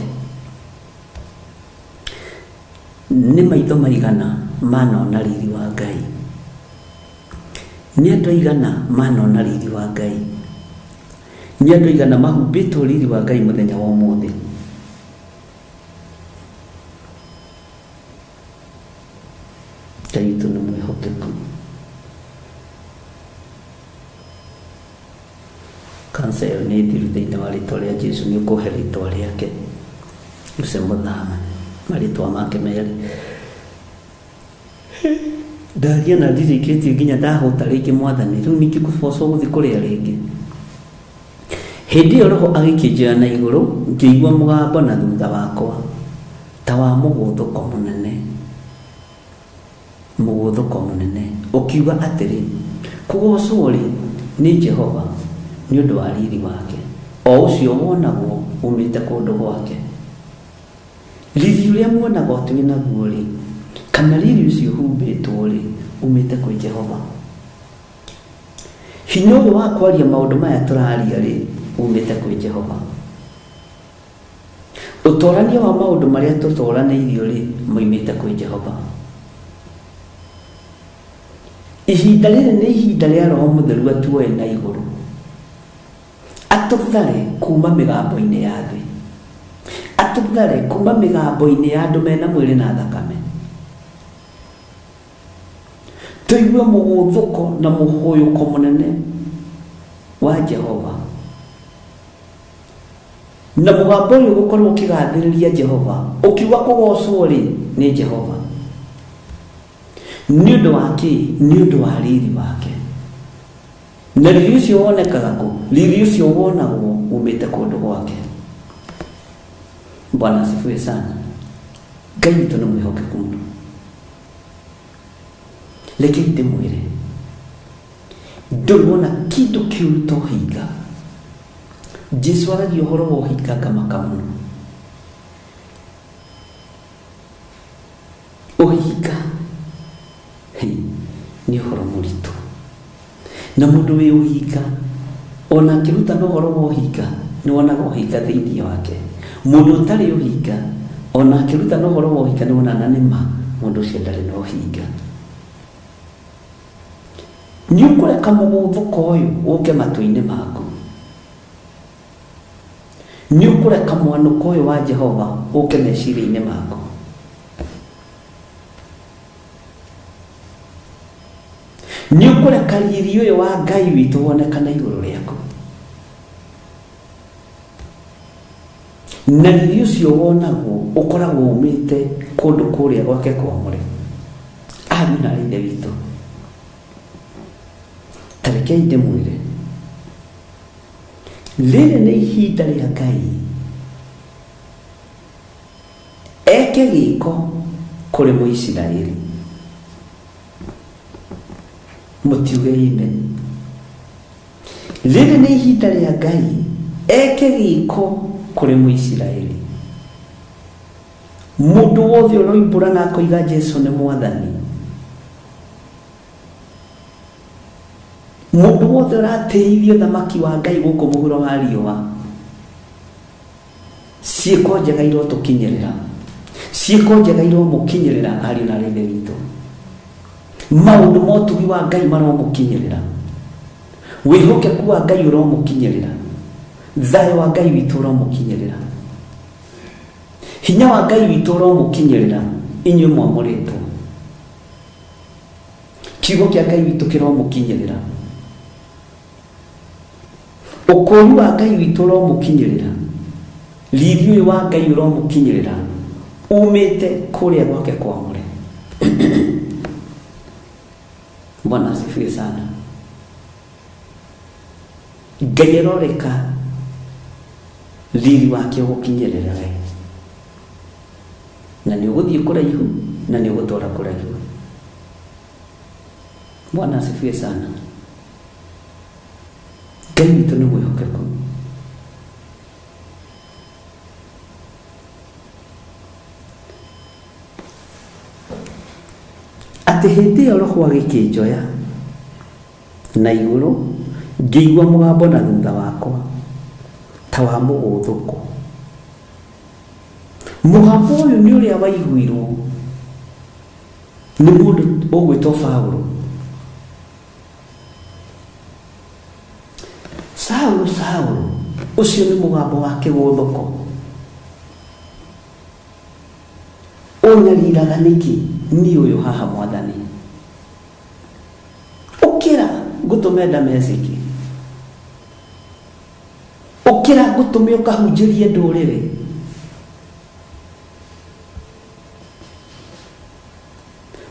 Speaker 2: Nĩ maitho maigana manona riri wa Ngai? Nĩ andũ aigana manona riri wa Ngai? Nĩ andũ aigana mahumbĩtwo riri wa Ngai mũthenya wa ũmũthĩ? Ngai witũ nĩ mwĩhokeku. Kansa ĩyo nĩ thiru thĩinĩ wa rĩtwa rĩa Jesũ. Nĩ ũkũhe rĩtwa rĩake ũce mũthama marĩtwa make merĩ. Ndaria na ndirikĩtie nginya ndahũta rĩngĩ mwathani. Rĩu ningĩ kũbocwo gũthiĩ kũrĩa rĩngĩ. Hĩndĩ ĩyo Roho agĩkĩnjoya na igũrũ, ngĩigua mũgambo na thutha wakwa ta wa mũgũthũko mũnene, mũgũthũko mũnene ũkiuga atĩrĩ, kũgocwo rĩ nĩ Jehova nĩ ũndũ wa riri wake, o ũcio wonagwo umĩte kũndũ gwake. Riri ũrĩa muonagwo twĩ naguo rĩ, kana riri ũcio ũhumbĩtwo rĩ, umĩte kwĩ Jehova. Hinya ũyũ wa kwaria maũndũ maya tũraria rĩ, umĩte kwĩ Jehova. Ũtorania wa maũndũ marĩa tũtoranĩirio rĩ, moimĩte kwĩ Jehova. Ihinda rĩrĩ nĩ ihinda rĩa Roho Mũtheru atuoe na igũrũ, atũthare kuma mĩgambo-inĩ ya thĩ, atũthare kuma mĩgambo-inĩ ya andũ mena mwĩrĩ na thakame, tũigue mũgũthũko na mũhũyũko mũnene wa Jehova. Na mũgambo ũyũ ũgũkorwo ũkĩgathĩrĩria Jehova, ũkiuga kũgocwo rĩ nĩ Jehova. Nĩ ũndũ wa kĩ? Nĩ ũndũ wa riri wake. Na riri ũcio wonekaga kũ? Riri ũcio wonagwo umĩte kũndũ gwake. Bwana asifiwe sana. Ngai witũ nĩ mwĩhokeku mũno. Rekei ndĩmwĩre, ndũrĩ wona kĩndũ kĩũru ta ũhinga. Jesu aragia ũhoro wa ũhinga ngamaka mũno. Ũhinga nĩ ũhoro mũritũ. Na mũndũ wĩ ũhinga ona akĩrutana ũhoro wa ũhinga nĩ wonaga ũhinga thĩinĩ wake. Mũndũ ũtarĩ ũhinga ona akĩrutana ũhoro wa ũhinga nĩ wonaga nĩ ma mũndũ ũcio ndarĩ na ũhinga. Nĩ ũkũreka mũgũthũko ũyũ ũke matũ-inĩ maku. Nĩ ũkũreka mwanũko ũyũ wa Jehova ũke meciria-inĩ maku. Nĩ ũkũreka riri ũyũ wa Ngai witũ wonekane igũrũ rĩaku. Na riri ũcio wonagwo ũkoragwo umĩte kũndũ kũrĩa gwake kwamũre. Ariũ na aarĩ a Ithe witũ, ta rekei ndĩmwĩre, rĩrĩ nĩ ihinda rĩa Ngai eke gĩko kũrĩ Mũisiraeli. Mũtiuge amen. Rĩrĩ nĩ ihinda rĩa Ngai eke gĩko kũrĩ Mũisiraeli. Mũndũ wothe ũroimbũra na akoiga Jesu nĩ Mwathani, mũndũ wothe ũratĩithio thamaki wa Ngai gũkũ mũhuro wa riũa, ciĩko njega irotũkinyĩrĩra, ciĩko njega iromũkinyĩrĩra ariũ na aarĩ a Ithe witũ. Maũndũ ma ũtugi wa Ngai maromũkinyĩrĩra, wĩhokeku wa Ngai ũromũkinyĩrĩra, thayũ wa Ngai witũ ũromũkinyĩrĩra, hinya wa Ngai witũ ũromũkinyĩrĩra inyuĩ mwamũrĩtwo. Kiugo kĩa Ngai witũ kĩromũkinyĩrĩra, ũkũũri wa Ngai witũ ũromũkinyĩrĩra, riri ũyũ wa Ngai ũromũkinyĩrĩra umĩte kũrĩa gwake kwamũre. Bwana asifiwe sana. Ngai aroreka riri wake ũgũkinyĩrĩra we, na nĩ ũgũthiĩ kũraihu na nĩ ũgũtwara kũraihu. Bwana asifiwe sana. Ngai witũ nĩ mwĩhokeku. Atĩ hĩndĩ ĩyo Roho agĩkĩnjoya na igũrũ, ngĩigua mũgambo na thutha wakwa ta wa mũgũthũko. Mũgambo ũyũ nĩ ũrĩa waiguirwo nĩ mũndũ ũgwĩtwo Paũlũ. Saũlũ, Saũlũ, ũcio nĩ mũgambo wa kĩgũthũko. Ũnyariraga nĩkĩ? Niĩ ũyũ haha Mwathani. Ũkĩra ngũtũme Dameski. Ũkĩra ngũtũme ũkahunjĩrie ndũrĩrĩ.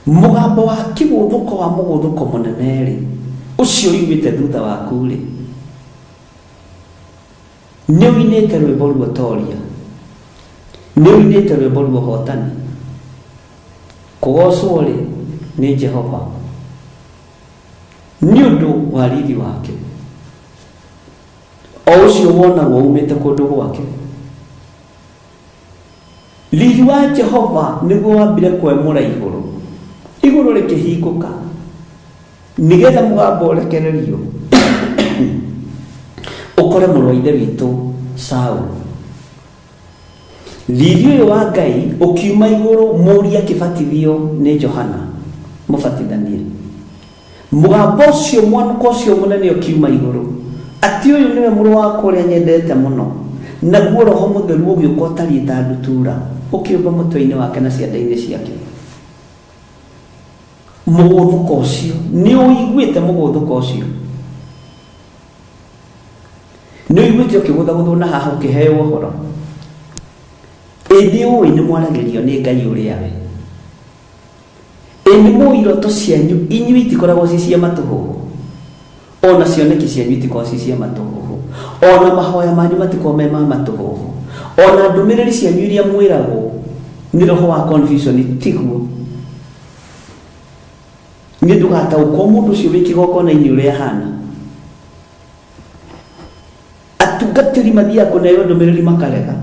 Speaker 2: Mũgambo wa kĩgũthũko wa mũgũthũko mũnene rĩ, ũcio ũiguĩte thutha waku rĩ, nĩ ũinĩte rwĩmbo rwa ũtoria, nĩ ũinĩte rwĩmbo rwa ũhotani. Kũgocwo rĩ nĩ Jehova nĩ ũndũ wa riri wake, o ũcio wonagwo umĩte kũndũ gwake. Riri wa Jehova nĩguo wambire kwemũra igũrũ, igũrũ rĩkĩhingũka nĩgetha mũgambo ũrekererio ũkore mũrũ wa Ithe witũ Saũlũ. Riri ũyũ wa Ngai ũkiuma igũrũ, mũriũ akĩbatithio nĩ Johana mũbatithania. Mũgambo ũcio, mwanũko ũcio mũnene ũkiuma igũrũ, atĩ ũyũ nĩwe mũrũ wakwa ũrĩa nyendete mũno. Naguo Roho Mũtheru ũgĩũka ũtariĩ ta ndutura, ũkĩũmba mũtwe-inĩ wake na ciande-inĩ ciake. Mũgũthũko ũcio nĩ ũiguĩte, mũgũthũko ũcio nĩ ũiguĩte Ũiguĩte ũkĩgũthagũthwo na haha ũkĩheo ũhoro. Ĩ nĩ ũĩ nĩ mwaragĩrio nĩ Ngai ũrĩa we. Ĩ nĩ mũĩ iroto cianyu inyuĩ itikoragwo ci cia matũhũhũ, ona cioneki cianyu itikoragwo ci cia matũhũhũ, ona mahoya manyu matikoragwo me ma matũhũhũ, ona ndũmĩrĩri cianyu iria mwĩragwo nĩ roho wa confusion tiguo. Nĩ ndũgataũkwo mũndũ ũcio wĩ kĩgongona-inĩ ũrĩa ahana. Atungatĩri mathiaga kũneo ndũmĩrĩri makarega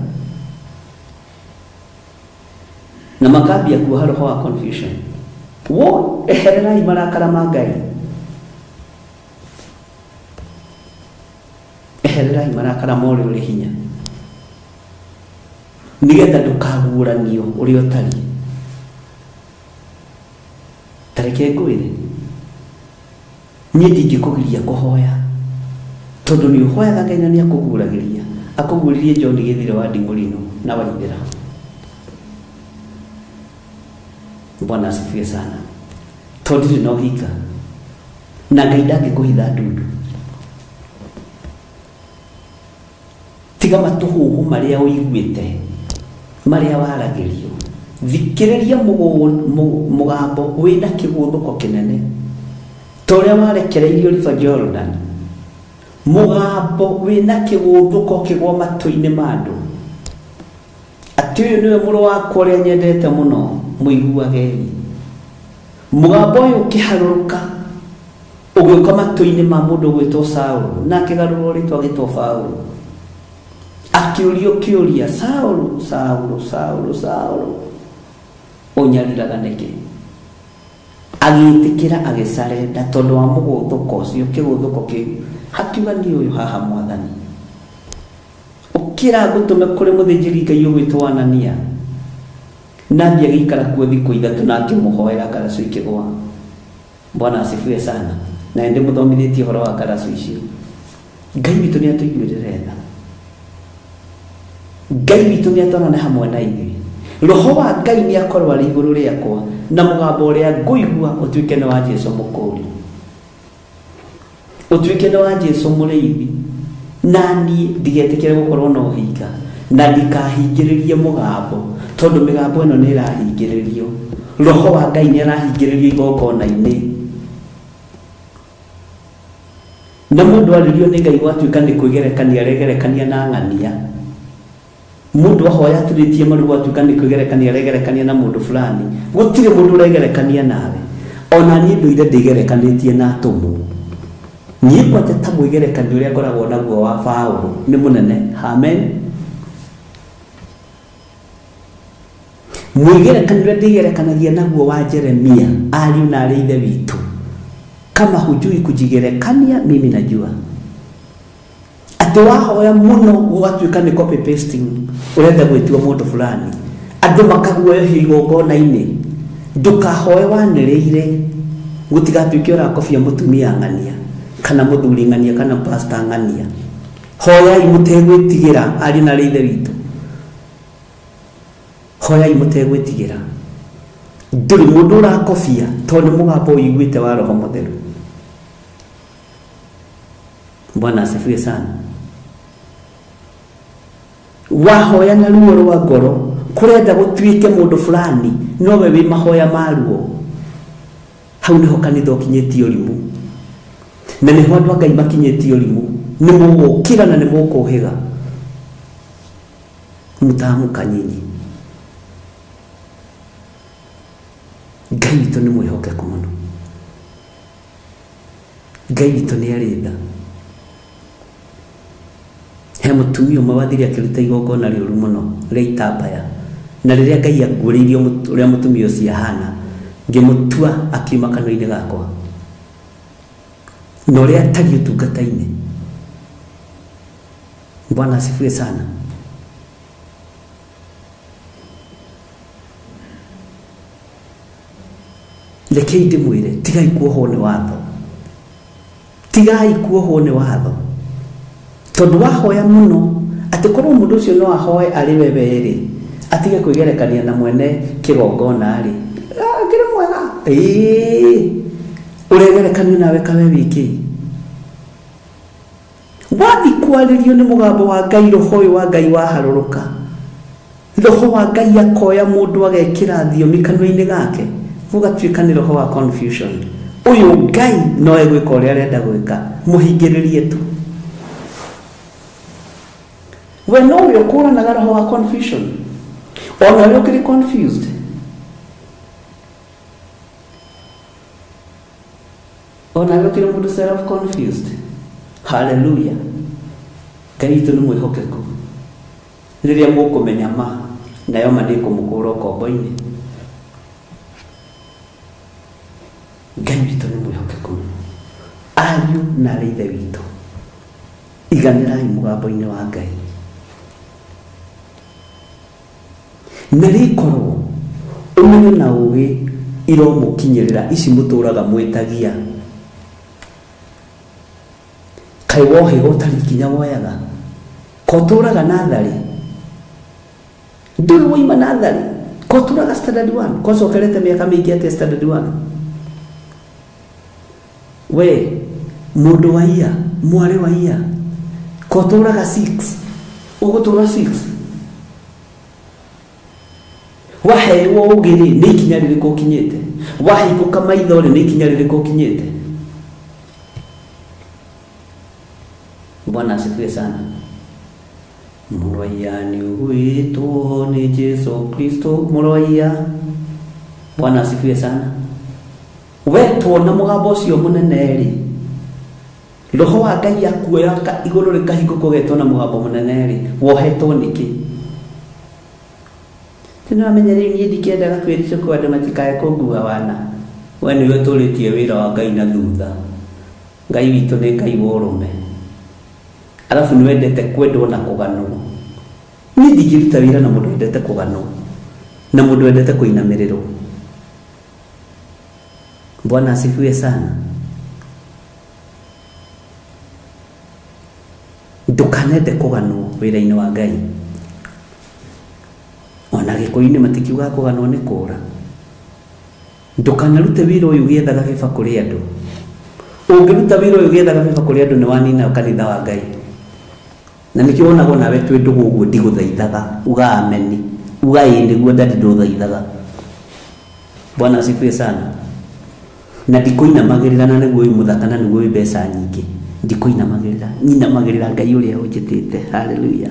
Speaker 2: na makambia kuoha roho wa confusion. Wo ehererai marakara ma Ngai, ehererai marakara ma ũrĩa ũrĩ hinya, nĩgetha ndũkaguũranio ũrĩa ũtariĩ. Ta reke ngwĩre, niĩ ndingĩkũgiria kũhoya tondũ nĩ ũhoyaga Ngai na nĩ akũguũragĩria. Akũguũririe John Gĩthire wa Nding'ũrino na Waithĩra. Bwana asifiwe sana. Tondũ ndirĩ na ũhinga na Ngai ndangĩkũhitha ndundu. Tiga matũhũhũ marĩa ũiguĩte, marĩa waragĩrio. Thikĩrĩria mũgambo wĩna kĩgũthũko kĩnene ta ũrĩa warekereirio River Jordan. Mũgambo wĩna kĩgũthũko kĩgwa matũ-inĩ ma andũ atĩ ũyũ nĩwe mũrũ wakwa ũrĩa nyendete mũno, mũiguagei. Mũgambo ũyũ ũkĩharũrũka ũgĩũka matũ-inĩ ma mũndũ ũgwĩtwo Saũlũ, na akĩgarũrwo rĩtwa agĩtwo Paũlũ. Akĩũrio kĩũria, Saũlũ, Saũlũ, Saũlũ, Saũlũ, ũnyariraga nĩkĩ? Agĩĩtĩkĩra agĩcarenda tondũ wa mũgũthũko ũcio, kĩgũthũko kĩu. Akiuga niĩ ũyũ haha Mwathani, ũkĩra ngũtũme kũrĩ mũthĩnjĩri Ngai ũgwĩtwo Anania. Na athiĩ agĩikara kuo thikũ ithatũ na akĩmũhoera ngaracu ikĩgũa. Bwana asifiwe sana. Na nĩ ndĩmũthomithĩtie ũhoro wa ngaracu icio. Ngai witũ nĩ atũiguĩrĩre tha. Ngai witũ nĩ atwarane hamwe na ithuĩ. Roho wa Ngai nĩ akorwo arĩ igũrũ rĩakwa, na mũgambo ũrĩa ngũigua ũtuĩke nĩ wa Jesũ mũkũũri, ũtuĩke nĩ wa Jesũ mũrĩithi. Na niĩ ndigetĩkĩre gũkorwo na ũhinga na ndikahingĩrĩrie mũgambo, tondũ mĩgambo ĩno nĩ ĩrahingĩrĩrio. Roho wa Ngai nĩ arahingĩrĩrio igongona-inĩ. Na mũndũ arĩrio nĩ Ngai gwatuĩka nĩ kwĩgerekania aregerekania na ng'ania. Mũndũ ahoya aturĩtie maru gwatuĩka nĩ kwĩgerekania aregerekania na mũndũ fulani. Gũtirĩ mũndũ ũregerekania nawe. Ona niĩ ndũire ndĩgerekanĩtie na atũmwo. Niĩ kwanja ta mwĩgerekanio ũrĩa ngoragwo naguo wa Paũlũ nĩ mũnene. Amen. Mwĩgerekanio ũrĩa ndĩgerekanagia naguo wa Jeremia, ariũ na arĩ ithe witũ. Kama hujui kujigerekania, mimi najua. Atĩ wahoya mũno gũgatuĩka nĩ copy pasting, ũrenda gwĩtua mũndũ fulani, andũ makaguoyohio igongona-inĩ. Ndũkahoe wanĩrĩire, gũtigatuĩke ũrakobia mũtumia ng'ania kana mũthuri ng'ania kana pastor ng'ania. Hoyai mũtegwĩtigĩra, ariũ na arĩ ithe witũ. Hoyai mũtegwĩtigĩra. Ndũrĩ mũndũ ũrakobia tondũ nĩ mũgambo ũiguĩte wa Roho Mũtheru. Bwana asifiwe sana. Wahoya na ruo rwa ngoro kũrenda gũtuĩke mũndũ fulani, nowe wĩ mahoya ma ruo. Hau nĩho kanitha ũkinyĩtie ũrimũ, na nĩho andũ a Ngai makinyĩtie ũrimũ. Nĩ mũgũkĩra na nĩ mũkũhĩga, mũtamũka nyinyi. Ngai witũ nĩ mwĩhokeku mũno. Ngai witũ nĩ arĩ tha. He mũtumia ũmwe wathire akĩruta igongona rĩũru mũno rĩa itambaya, na rĩrĩa Ngai anguũrĩirie ũrĩa mũtumia ũcio ahana, ngĩmũtua akiuma kanua-inĩ gakwa na ũrĩa atariĩ ũtungata-inĩ. Bwana asifiwe sana. Rekei ndĩmwĩre, tigai kuohwo nĩ watho, tigai kuohwo nĩ watho, tondũ wahoya mũno atĩ korwo mũndũ ũcio no ahoe arĩ we werĩ, atige kwĩgerekania na mwene kĩgongona rĩ, akĩrĩ mwega. Ĩĩ, ũregerekanio nawe kawe wĩkĩ. Wathi Kwarĩrio nĩ mũgambo wa Ngai, roho ũyũ wa Ngai waharũrũka, roho wa Ngai akoya mũndũ agekĩra thiomi kanua-inĩ gake, gũgatuĩka nĩ roho wa confusion. Ũyũ Ngai no egwĩka ũrĩa arenda gwĩka, mũhingĩrĩrie tu. We nowe ũkũranaga roho wa confusion, ona we ũkĩrĩ confused. Ona we ũkĩrĩ mũndũ self confused. Hallelujah. Ngai witũ nĩ mwĩhokeku. Rĩrĩa mũkũmenya ma, nayo ma nĩĩkũmũkũra ũkombo-inĩ. Ngai witũ nĩ mwĩhokeku. Ariũ na arĩ ithe witũ, iganĩrai mũgambo-inĩ wa Ngai. Na rĩkorwo ũmenyo na ũgĩ iromũkinyĩrĩra ici mũtũraga mwĩtagia. Kaĩ wohĩga ũtarĩ ikinya woyaga, kotũraga natharĩ, ndũrĩ woima natharĩ, kotũraga standard 1, kocokerete mĩaka mĩingĩ atĩa standard 1. We mũndũ wa ia, mwarĩ wa ia, kotũraga 6, ũgũtũra 6. Waheirwo ũgĩ rĩ, nĩ ikinya rĩrĩkũ ũkinyĩte? Wahingũka maitho rĩ, nĩ ikinya rĩrĩkũ ũkinyĩte? Bwana asifiwe sana. Mũrũaiya nĩ ũgwĩtwo nĩ Jesu Kristo, mũrũaiya. Bwana asifiwe sana. Wetwo na mũgambo ũcio mũnene rĩ, roho wa Ngai akuoya igũrũ rĩkahingũka ũgetwo na mũgambo mũnene rĩ, wohetwo nĩkĩ? Nĩwamenya rĩu niĩ ndikĩendaga kwĩricũkwo andũ matikae kũngua wana. We nĩwe ũtũrĩtie wĩra wa Ngai na thutha. Ngai witũ nĩ Ngai wa ũrũme. Alafu nĩwendete kwendwo na kũganwo. Niĩ ndingĩruta wĩra na mũndũ wendete kũganwo, na mũndũ wendete kũinamĩrĩrwo. Bwana asifiwe sana. Ndũkanende kũganwo wĩra-inĩ wa Ngai. Ona gĩkũyũ-inĩ matikiugaga kũganwo nĩ kũũra. Ndũkanarute wĩra ũyũ ũgĩethaga bĩba kũrĩ andũ. Ũngĩruta wĩra ũyũ ũgĩethaga bĩba kũrĩ andũ nĩ wanina kanitha wa Ngai. Na nĩkĩo wonagwo nawe twĩ ndũgũ ũguo ndigũthaithaga, uga ameni, uga ĩĩ nĩguo ndadi ndũthaithaga. Bwana asifiwe sana. Na ndikũinamagĩrĩra na nĩguo wĩ mũthaka na nĩguo wĩ mbeca nyingĩ. Ndikũinamagĩrĩra, nyinamagĩrĩra Ngai ũrĩa ũnjĩtĩte. Hallelujah.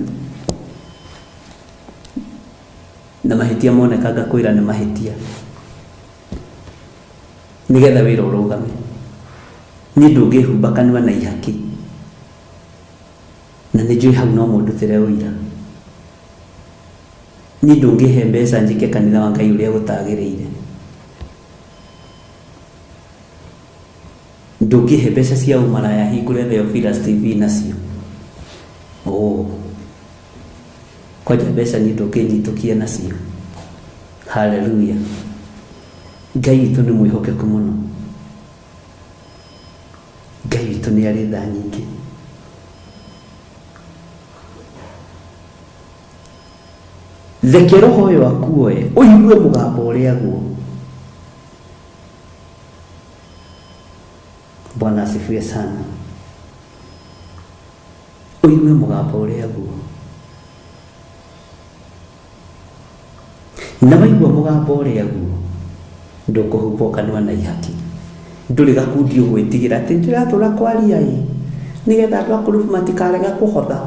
Speaker 2: Na mahĩtia moneka ngakwĩra nĩ mahĩtia, nĩgetha wĩra ũrũgame. Niĩ ndũngĩhumba kanua na ihaki, na nĩ njũĩ hau no mũndutĩre ũira. Niĩ ndũngĩhe mbeca njĩke kanitha wa Ngai ũrĩa gũtagĩrĩire. Ndũngĩhe mbeca cia ũmaraya hingũre Theophilus TV nacio. Oh. Kwanja mbeca niĩ ndũngĩnyitũkia nacio. Hallelujah. Ngai witũ nĩ mwĩhokeku mũno. Ngai witũ nĩ arĩ tha nyingĩ. Reke roho ũyũ akuoe, ũigue mũgambo ũrĩa guo. Bwana asifiwe sana. Ũigue mũgambo ũrĩa guo. Na waigua mũgambo ũrĩa guo, ndũkũhumbwo kanua na ihaki. Ndũrĩ gakundi ũgwĩtigĩra atĩ ndĩratũra kwaria ĩ, nĩgetha andũ a kũrũbu matikarega kũhotha.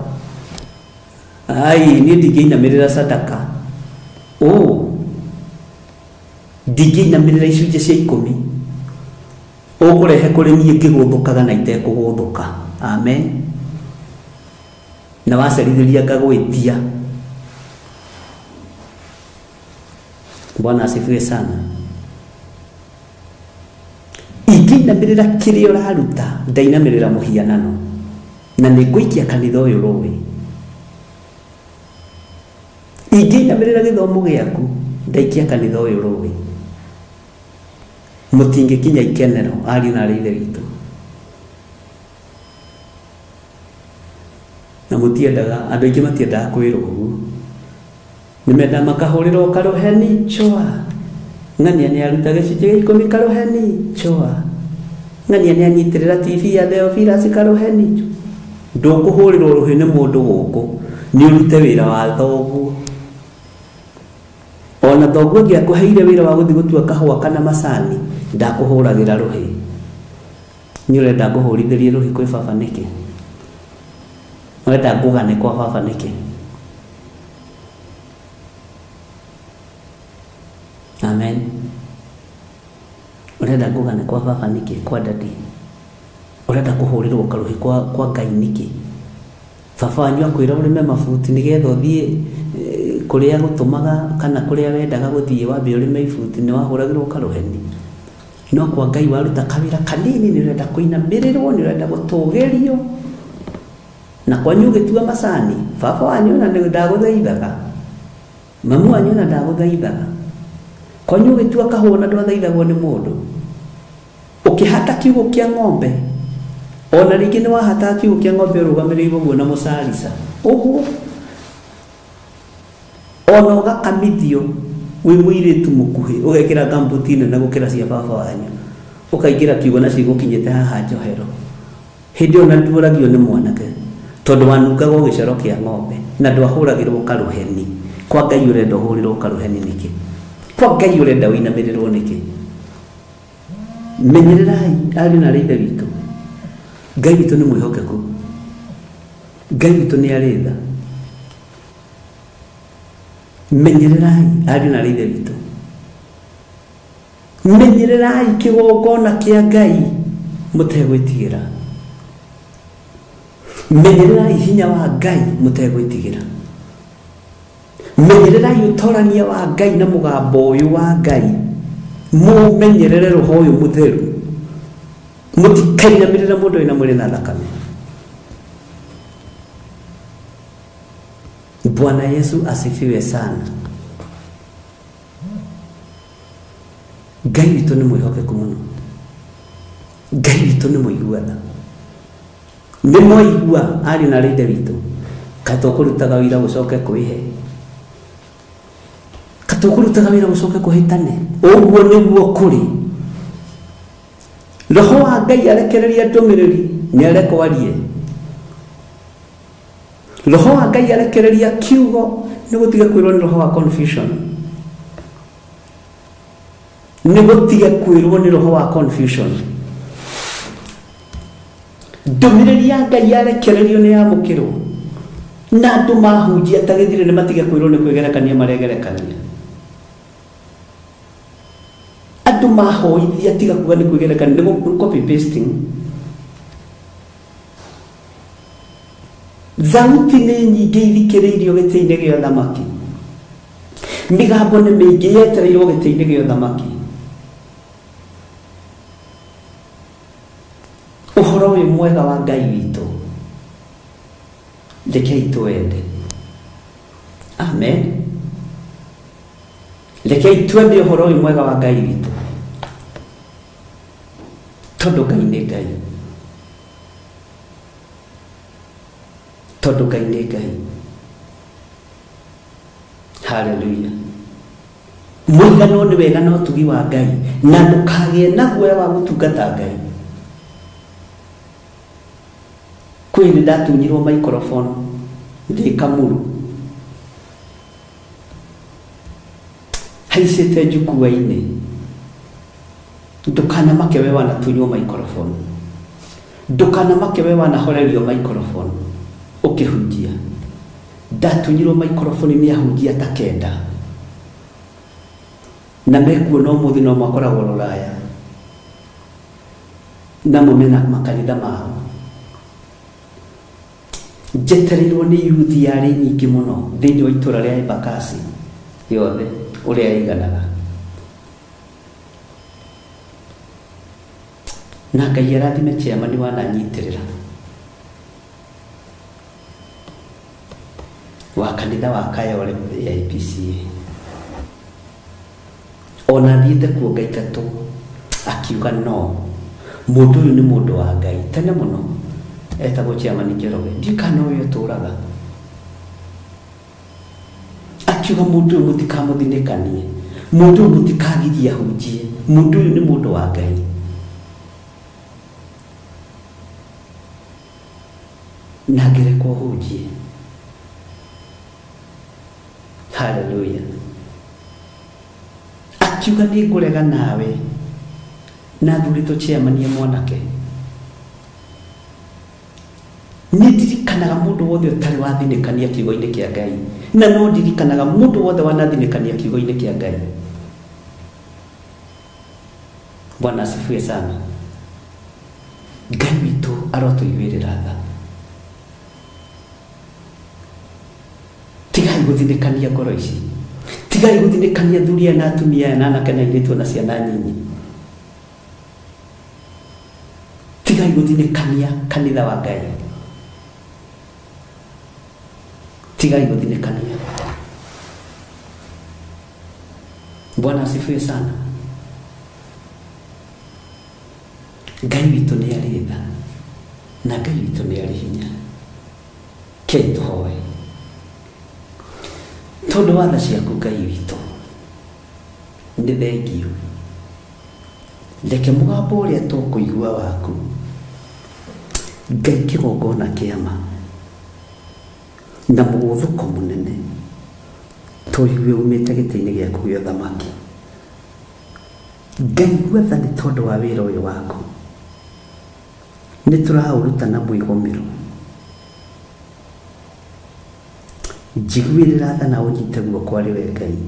Speaker 2: Ai, niĩ ndingĩinamĩrĩra sadaka. Ndingĩinamĩrĩra icunjĩ cia 10. Ũkũrehe kũrĩ niĩ ngĩgũthũkaga na itekũgũthũka. Amen. Na wacerithĩria ngagwĩtia. Bwana asifiwe sana. Ingĩinamĩrĩra kĩrĩa ũraruta, ndainamĩrĩra mũhianano. Na nĩngũikia kanitha ũyũ rũĩ. Ingĩinamĩrĩra gĩthomo gĩaku, ndaikia kanitha ũyũ rũĩ. Mũtingĩkinya ikenero, ariũ na arĩ ithe witũ. Na mũtiendaga, andũ aingĩ matiendaga kwĩrwo ũguo. Nĩmendaga makahũrĩrwo karũheni chwa. Ng'ania nĩ aruta gĩcunjĩ gĩa 10 karũheni chwa. Ng'ania nĩ anyitĩrĩra TV ya Theophilus karũheni. Ndũkũhũrĩrwo rũhĩ nĩ mũndũ gũkũ, nĩ ũrute wĩra wa thoguo. Ona thoguo angĩakũheire wĩra wa gũthiĩ gũtua kahũa kana macani, ndakũhũragĩra rũhĩ. Nĩ ũrenda ngũhũrithĩrie rũhĩ kwĩ baba nĩkĩ? Ũrenda ngũgane kwa baba nĩkĩ? Amen. Ũrenda ngũgane kwa baba nĩkĩ? Kwa dadi? Ũrenda kũhũrĩrwo karũhĩ kwa Ngai nĩkĩ? Baba wanyu akwĩra ũrĩme mabuti nĩgetha ũthiĩ kũrĩa gũtũmaga kana kũrĩa wendaga gũthiĩ, wambe ũrĩme ibuti, nĩ wahũragĩrwo karũheni. No kwa Ngai waruta kawĩra kanini, nĩ ũrenda kũinamĩrĩrwo, nĩ ũrenda gũtũgĩrio. Na kwanyu ũgĩtua macani, baba wanyu ona nĩ ndagũthaithaga, mamu wanyu ona ndagũthaithaga. Kwanyu ũgĩtua kahũa na ndwathaithagwo nĩ mũndũ. Ũkĩhata kiugũ kĩa ng'ombe, ona rĩngĩ nĩ wahataga kiugũ kĩa ng'ombe ũrũgamĩrĩirwo ũguo na mũcarica ũguo, ona ũgakamithio wĩ mũirĩtu mũkuhĩ, ũgekĩra gambuti nene gũkĩra cia baba wanyu, ũkaingĩra kiugũ na cigũkinyĩte haha njohero. Hĩndĩ ĩyo na nduoragio nĩ mwanake, tondũ wanungagwo gĩcoro kĩa ng'ombe na ndwahũragĩrwo karũheni. Kwa Ngai ũrenda ũhũrĩrwo karũheni nĩkĩ? Kwa Ngai ũrenda ũinamĩrĩrwo nĩkĩ? Menyererai ariũ na aarĩ a Ithe witũ. Ngai witũ nĩ mwĩhokeku, Ngai witũ nĩ arĩ tha. Menyererai ariũ na aarĩ a Ithe witũ, menyererai kĩgongona kĩa Ngai mũtegwĩtigĩra. Menyererai hinya wa Ngai mũtegwĩtigĩra. Menyererai ũtorania wa Ngai na mũgambo ũyũ wa Ngai. Mũmenyerere roho ũyũ mũtheru. Mũtikainamĩrĩre mũndũ wĩna mwĩrĩ na thakame. Bwana Yesu asifiwe sana. Ngai witũ nĩ mwĩhokeku mũno. Ngai witũ nĩ mũigua tha. Nĩ mwaigua ariũ na aarĩ a Ithe witũ, kaĩ tũkũrutaga wĩra gũcoke kwĩhe, kaĩ tũkũrutaga wĩra gũcoke kũhĩtane. Ũguo nĩguo kũrĩ. Roho wa Ngai arekereria ndũmĩrĩri, nĩ arekwo arie. Roho wa Ngai arekereria kiugo, nĩ gũtige kwĩrwo nĩ roho wa confusion. Nĩ gũtige kwĩrwo nĩ roho wa confusion. Ndũmĩrĩri ya Ngai yarekererio nĩ yamũkĩrwo, na andũ mahunjia ta gĩthire nĩ matige kwĩrwo nĩ kwĩgerekania maregerekania. Andũ mahoithia tiga kuga nĩ kwĩgerekania, nĩ copy pasting. Thauti nĩ nyingĩ ithikĩrĩirio gĩtĩ-inĩ gĩa ũthamaki, mĩgambo nĩ mĩingĩ yetereirwo gĩtĩ-inĩ gĩa ũthamaki. Ũhoro ũyũ mwega wa Ngai witũ, rekei twende. Amen. Rekei twende ũhoro ũyũ mwega wa Ngai witũ, tondũ Ngai nĩ Ngai, tondũ Ngai nĩ Ngai. Haleluya. Mũiganwo nĩ wega na ũtugi wa Ngai, na ndũkagĩe na guoya wa gũtungata Ngai. Kwĩ hĩndĩ ndatunyirwo microphone ndĩ Kamuru, haicĩte njukua-inĩ. Ndũkanamake we wanatunywo microphone, ndũkanamake we wanahorerio microphone ũkĩhunjia. Ndatunyirwo microphone nĩ ahunjia ta 9, na mekuona ũmũthĩ no makoragwo rũraya, namo mena makanitha mao. Njetereirwo nĩ yuthi yarĩ nyingĩ mũno thĩinĩ wa itũra rĩa Embakasi yothe ũrĩa ĩiganaga. Na Ngai arathime chairman wananyitĩrĩra wa kanitha wa Kayole AIPCA. Ona thiĩte kuo ngaingatwo, akiuga no, mũndũ ũyũ nĩ mũndũ wa Ngai tene mũno, etagwo chairman Njoroge, ndiũĩ kana ũyũ ũtũraga. Akiuga mũndũ ũyũ mũtikamũthinĩkanie, mũndũ ũyũ mũtikagirie ahunjie, mũndũ ũyũ nĩ mũndũ wa Ngai. Na ngĩrekwo hunjie. Haleluya. Akiuga nĩ ngũrega nawe na thurĩtwo chairman mwanake. Nĩ ndirikanaga mũndũ wothe ũtarĩ wathinĩkania kiugo-inĩ kĩa Ngai, na no ndirikanaga mũndũ wothe wanathinĩkania kiugo-inĩ kĩa Ngai. Bwana asifiwe sana. Ngai witũ arotũiguĩrĩra tha. Tigai gũthinĩkania ngoro ici, tigai gũthinĩkania athuri aya na atumia aya na anake na airĩtu na ciana nyinyi. Tigai gũthinĩkania kanitha wa Ngai, tigai gũthinĩkania. Bwana asifiwe sana. Ngai witũ nĩ arĩ tha na Ngai witũ nĩ arĩ hinya. Kei tũhoe tondũ wa tha ciaku Ngai witũ nĩ thengio. Reke mũgambo ũrĩa tũkũigua waku Ngai kĩgongona kĩama na mũgũthũko mũnene tũigue umĩte gĩtĩ-inĩ gĩaku gĩa ũthamaki. Ngai gwetha nĩ tondũ wa wĩra ũyũ waku nĩ tũraũruta na mwĩgomero. Njiguĩrĩra tha na ũnyite guoko arĩ we Ngai.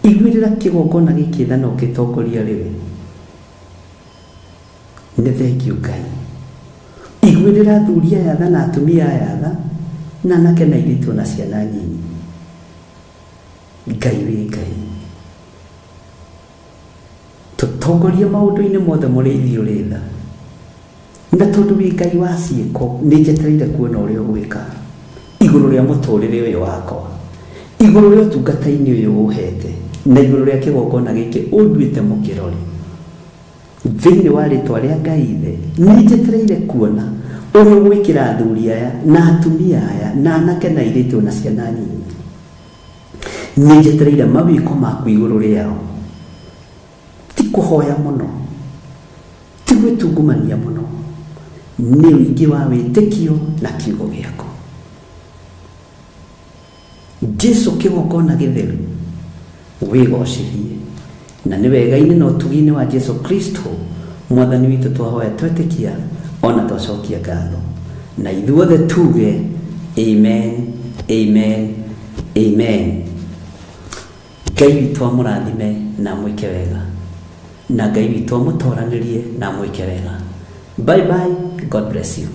Speaker 2: Iguĩrĩra kĩgongona gĩkĩ tha na ũgĩtongoria arĩ we. Nĩ thengio Ngai. Iguĩrĩra athuri aya tha na atumia aya tha na anake na airĩtu na ciana nyinyi. Ngai wĩ Ngai, tũtongorie maũndũ-inĩ mothe mũrĩithi ũrĩ tha, na tondũ wĩ Ngai wa ciĩko nĩ njetereire kuona ũrĩa ũgwĩka igũrũ rĩa mũtũrĩre ũyũ wakwa, igũrũ rĩa ũtungata-inĩ ũyũ ũhete, na igũrũ rĩa kĩgongona gĩkĩ ũnduĩte mũkĩrori. Thĩinĩ wa rĩtwa rĩa Ngai Ithe nĩ njetereire kuona ũrĩa ũgwĩkĩra athuri aya na atumia aya na anake na airĩtu na ciana nyinyi. Nĩ njetereire mawĩko maku igũrũ rĩao. Ti kũhoya mũno, ti gwĩtungumania mũno, nĩ ũingĩ wa wĩtĩkio na kiugo gĩaku. Jesu kĩgongona gĩtheru wĩgocithie, na nĩ wega-inĩ na ũtugi-inĩ wa Jesu Kristo mwathani witũ twahoya twetĩkia ona twacokia ngatho, na ithuothe tuge amen, amen, amen. Ngai witũ amũrathime na amwĩke wega, na Ngai witũ amũtoranĩrie na amwĩke wega. Bye bye, God bless you.